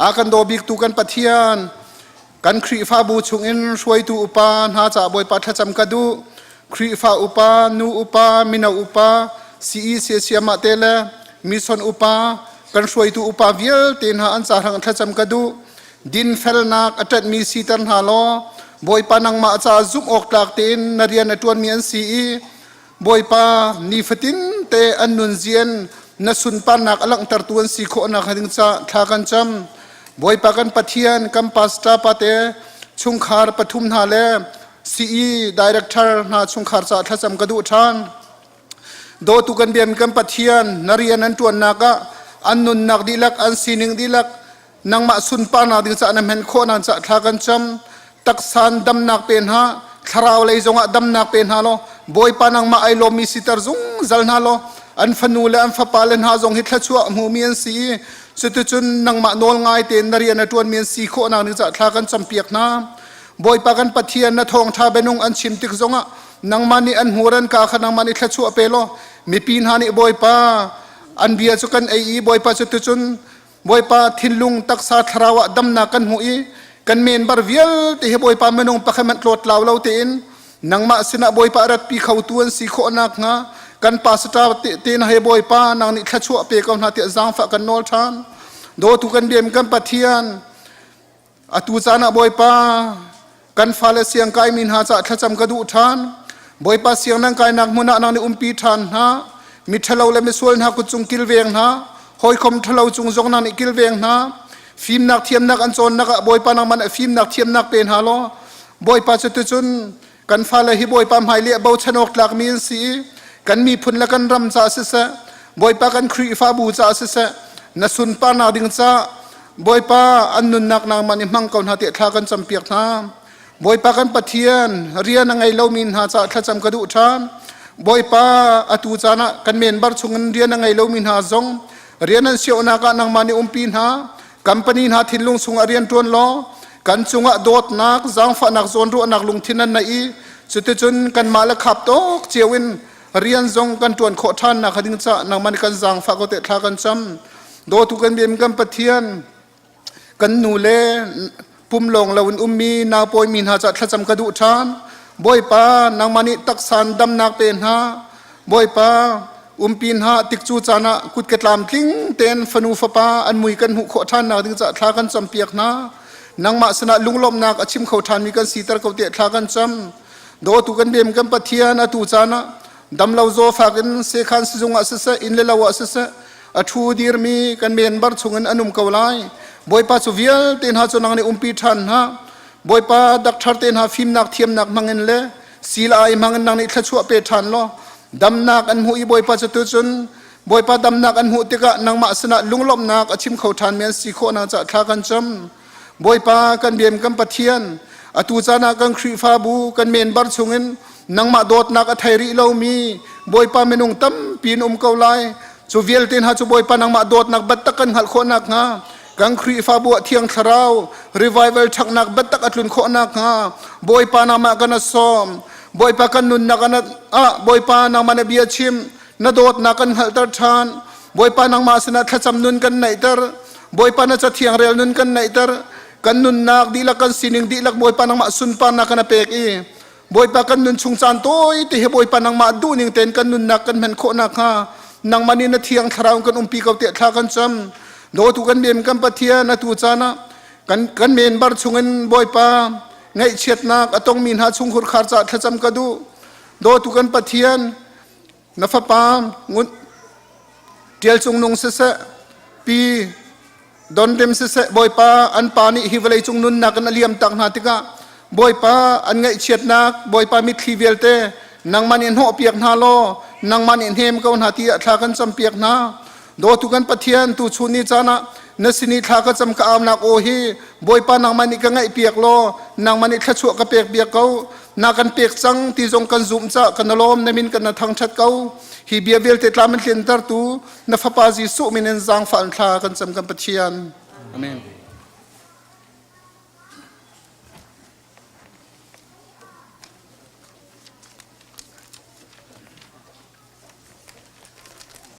S12: A kan daw biktu kan Pathian, kan Khrihfabu chungin hruaitu upa hna caah Bawipa thlacam ka duh. Khrihfa upa, nu upa, mino upa, CEC siamah te le mission upa, kan hruaitu upa vialte hna an ca hrang thlacam ka duh. Dinfelnak a ṭanhmi siter hna law, Bawipa nangmah caah zumh awk tlak tein na rian a ṭuanmi an si i Bawipa nifatin te an nunzian na sunparnak a langhtertu an si khawh nakhnga ding ca thla kan cam. Bawipa kan Pathian kan pastor pate chungkhar pathum hna le CE director hna chungkhar ca thlacam ka duh ṭhan. Dawtu kan biami kan Pathian na rian an ṭuannak ah an nunnak dihlak an sining dihlak nangmah sunparnak ding caah na hmen khawh nak caah thla kan cam taksan damnak pe hna thlarau lei zongah damnak pe hna law bawipa nangmah ai lawmmi siter zungzal hna law an fanu le an fapa le hna zong hi thluachuah hmumi an si i cuticun nangmah nawl ngai tein na rian a ṭuanmi an si khawh nak ding caah thla kan campiak hna bawipa kan pathian na thawngṭha bianung an chim tik zongah nangmah nih an hmur an ka kha nangmah nih thluachuah pe law mipi hna nih bawipa an bia cu kan ei i bawipa cuticun Bawipa thinlung taksa thlarau ah damnak kan hmuh i kan member vialte hi Bawipa minung pakhat hmanh tlawt lau lo tein nangmah sinah Bawipa ratpi khotu an si khawh nakhnga kan pastor te na he Bawipa nang nih thluachuah pe ko hna tiah zaangfah kan nawl ṭhan. Dawtu kan biam kan Pathian Atu caan ah Bawipa, kan fale siang kaimi hna caah thlacam ka duh ṭhan. Bawipa siang nan kainak hmun ah nang nih umpi ṭhan hna. Mi ṭhalo le misual hna kut cung kilveng hna. Hawikom ṭhalo cung zong nang nih kilveng hna. Fimnak thiamnak an cawnnak ah Bawipa nangmah nih fimnak thiamnak pe hna law Bawipa cuticun kan fale hi Bawipa hmailei ah bochan awk tlakmi an si i kan miphun le kan ram caah siseh Bawipa kan Khrihfabu caah siseh na sunparnak ding caah Bawipa an nunnak nangmah nih hmang ko hna tiah thla kan campiak hna. Bawipa kan Pathian rian a ngei lomi hna caah thlacam ka duh ṭhan. Bawipa atu caan ah kan member chungin rian a ngei lomi hna zong rian an sionak ah nangmah nih umpi hna. Company hna thinlung chungah rian ṭuan law kan cungah dawtnak, zaangfahnak, zawnruahnak lungthin an neih i cuticun kanmah le khap tawk cio in rian zong kan ṭuan khawh ṭhan nak ding caah nangmah nih kan zaangfah ko te thla kan cam. Dawtu kan biam kan Pathian kan nu le pum lawng lo in ummi naupawimi hna caah thlacam ka duh ṭhan. Bawipa nangmah nih taksan damnak pe hna. Bawipa umpi hna tikcu caan ah kut ke tlamtling tein fanu fapa an mui kan hmuh khawh ṭhan nak ding caah thla kan campiak hna. Nangmah sinah lunglawmhnak a chim kho ṭhanmi kan siter ko tiah thla kan cam. Dawtu kan bem kan Pathian atu caan ah damlo zawfak in sekhan sizung ah siseh inn le lo ah siseh a ṭhu dirmi kan member chungin an um ko lai. Bawipa cu vialte hna cu nang nih umpi ṭhan hna. Bawipa dakṭhar te hna fimnak thiamnak hmangin le sila i hmangin nang nih thluachuah pe ṭhan law damnak an hmuh i Bawipa cu tucun Bawipa damnak an hmuh tikah nangmah sinah lunglawmhnak a chim kho ṭhanmi an si khawh nak caah thla kan cam. Bawipa kan biam kan Pathian atu caan ah kan Khrihfabu kan member chungin nangmah dawtnak a thei rih lomi Bawipa minung tampi in um ko lai. Cu vialte hna cu Bawipa nangmah dawtnak biatak kan hngalh khawh nakhnga kan Khrihfabu ah Thiang Thlarau revival ṭhaknak biatak a tlun khawh nakhnga Bawipa nangmah kan sawm. Bawipa kan nunnak ah Bawipa nangmah na bia chim na dawtnak kan hngalhter ṭhan. Bawipa nangmah sinah thlacam nun kan neihter. Bawipa na cathiang rel nun kan neihter. Kan nunnak dihlak kan sining dihlak Bawipa nangmah sunparnak kan pek i Bawipa kan nun chung caan tawi te hi Bawipa nangmah duhning tein kan nunnak kan hman khawh nakhnga nangmah nih na thiang thlarau kan umpi ko tiah thla kan cam. Dawtu kan bem kan Pathian atu caan ah kan kan member chungin Bawipa ngaihchiatnak a tongmi hna chungkhur khar caah thlacam ka duh. Dawtu kan Pathian na fapa ngun ṭial cung nung siseh pi donrem siseh Bawipa an pa nih hi vawlei cung nunnak in a liam tak hna tikah Bawipa an ngaihchiatnak Bawipa mitthli vialte nangmah nih hnawhpiak hna law nangmah nih hnem ko hna tiah thla kan campiak hna dawtu kan Pathian tu chun ni caan ah na sin i thla ka cam ka aunak aw hi Bawipa nangmah nih ka ngaihpiak law nangmah nih thluachuah ka pek piak ko na kan pek cang ti zong kan zumh ca kan lawm na min kan na thangṭhat ko hi bia vialte tlam in tlintertu na fapa Jesuh min in zaangfah in thla kan cam kan Pathian amen.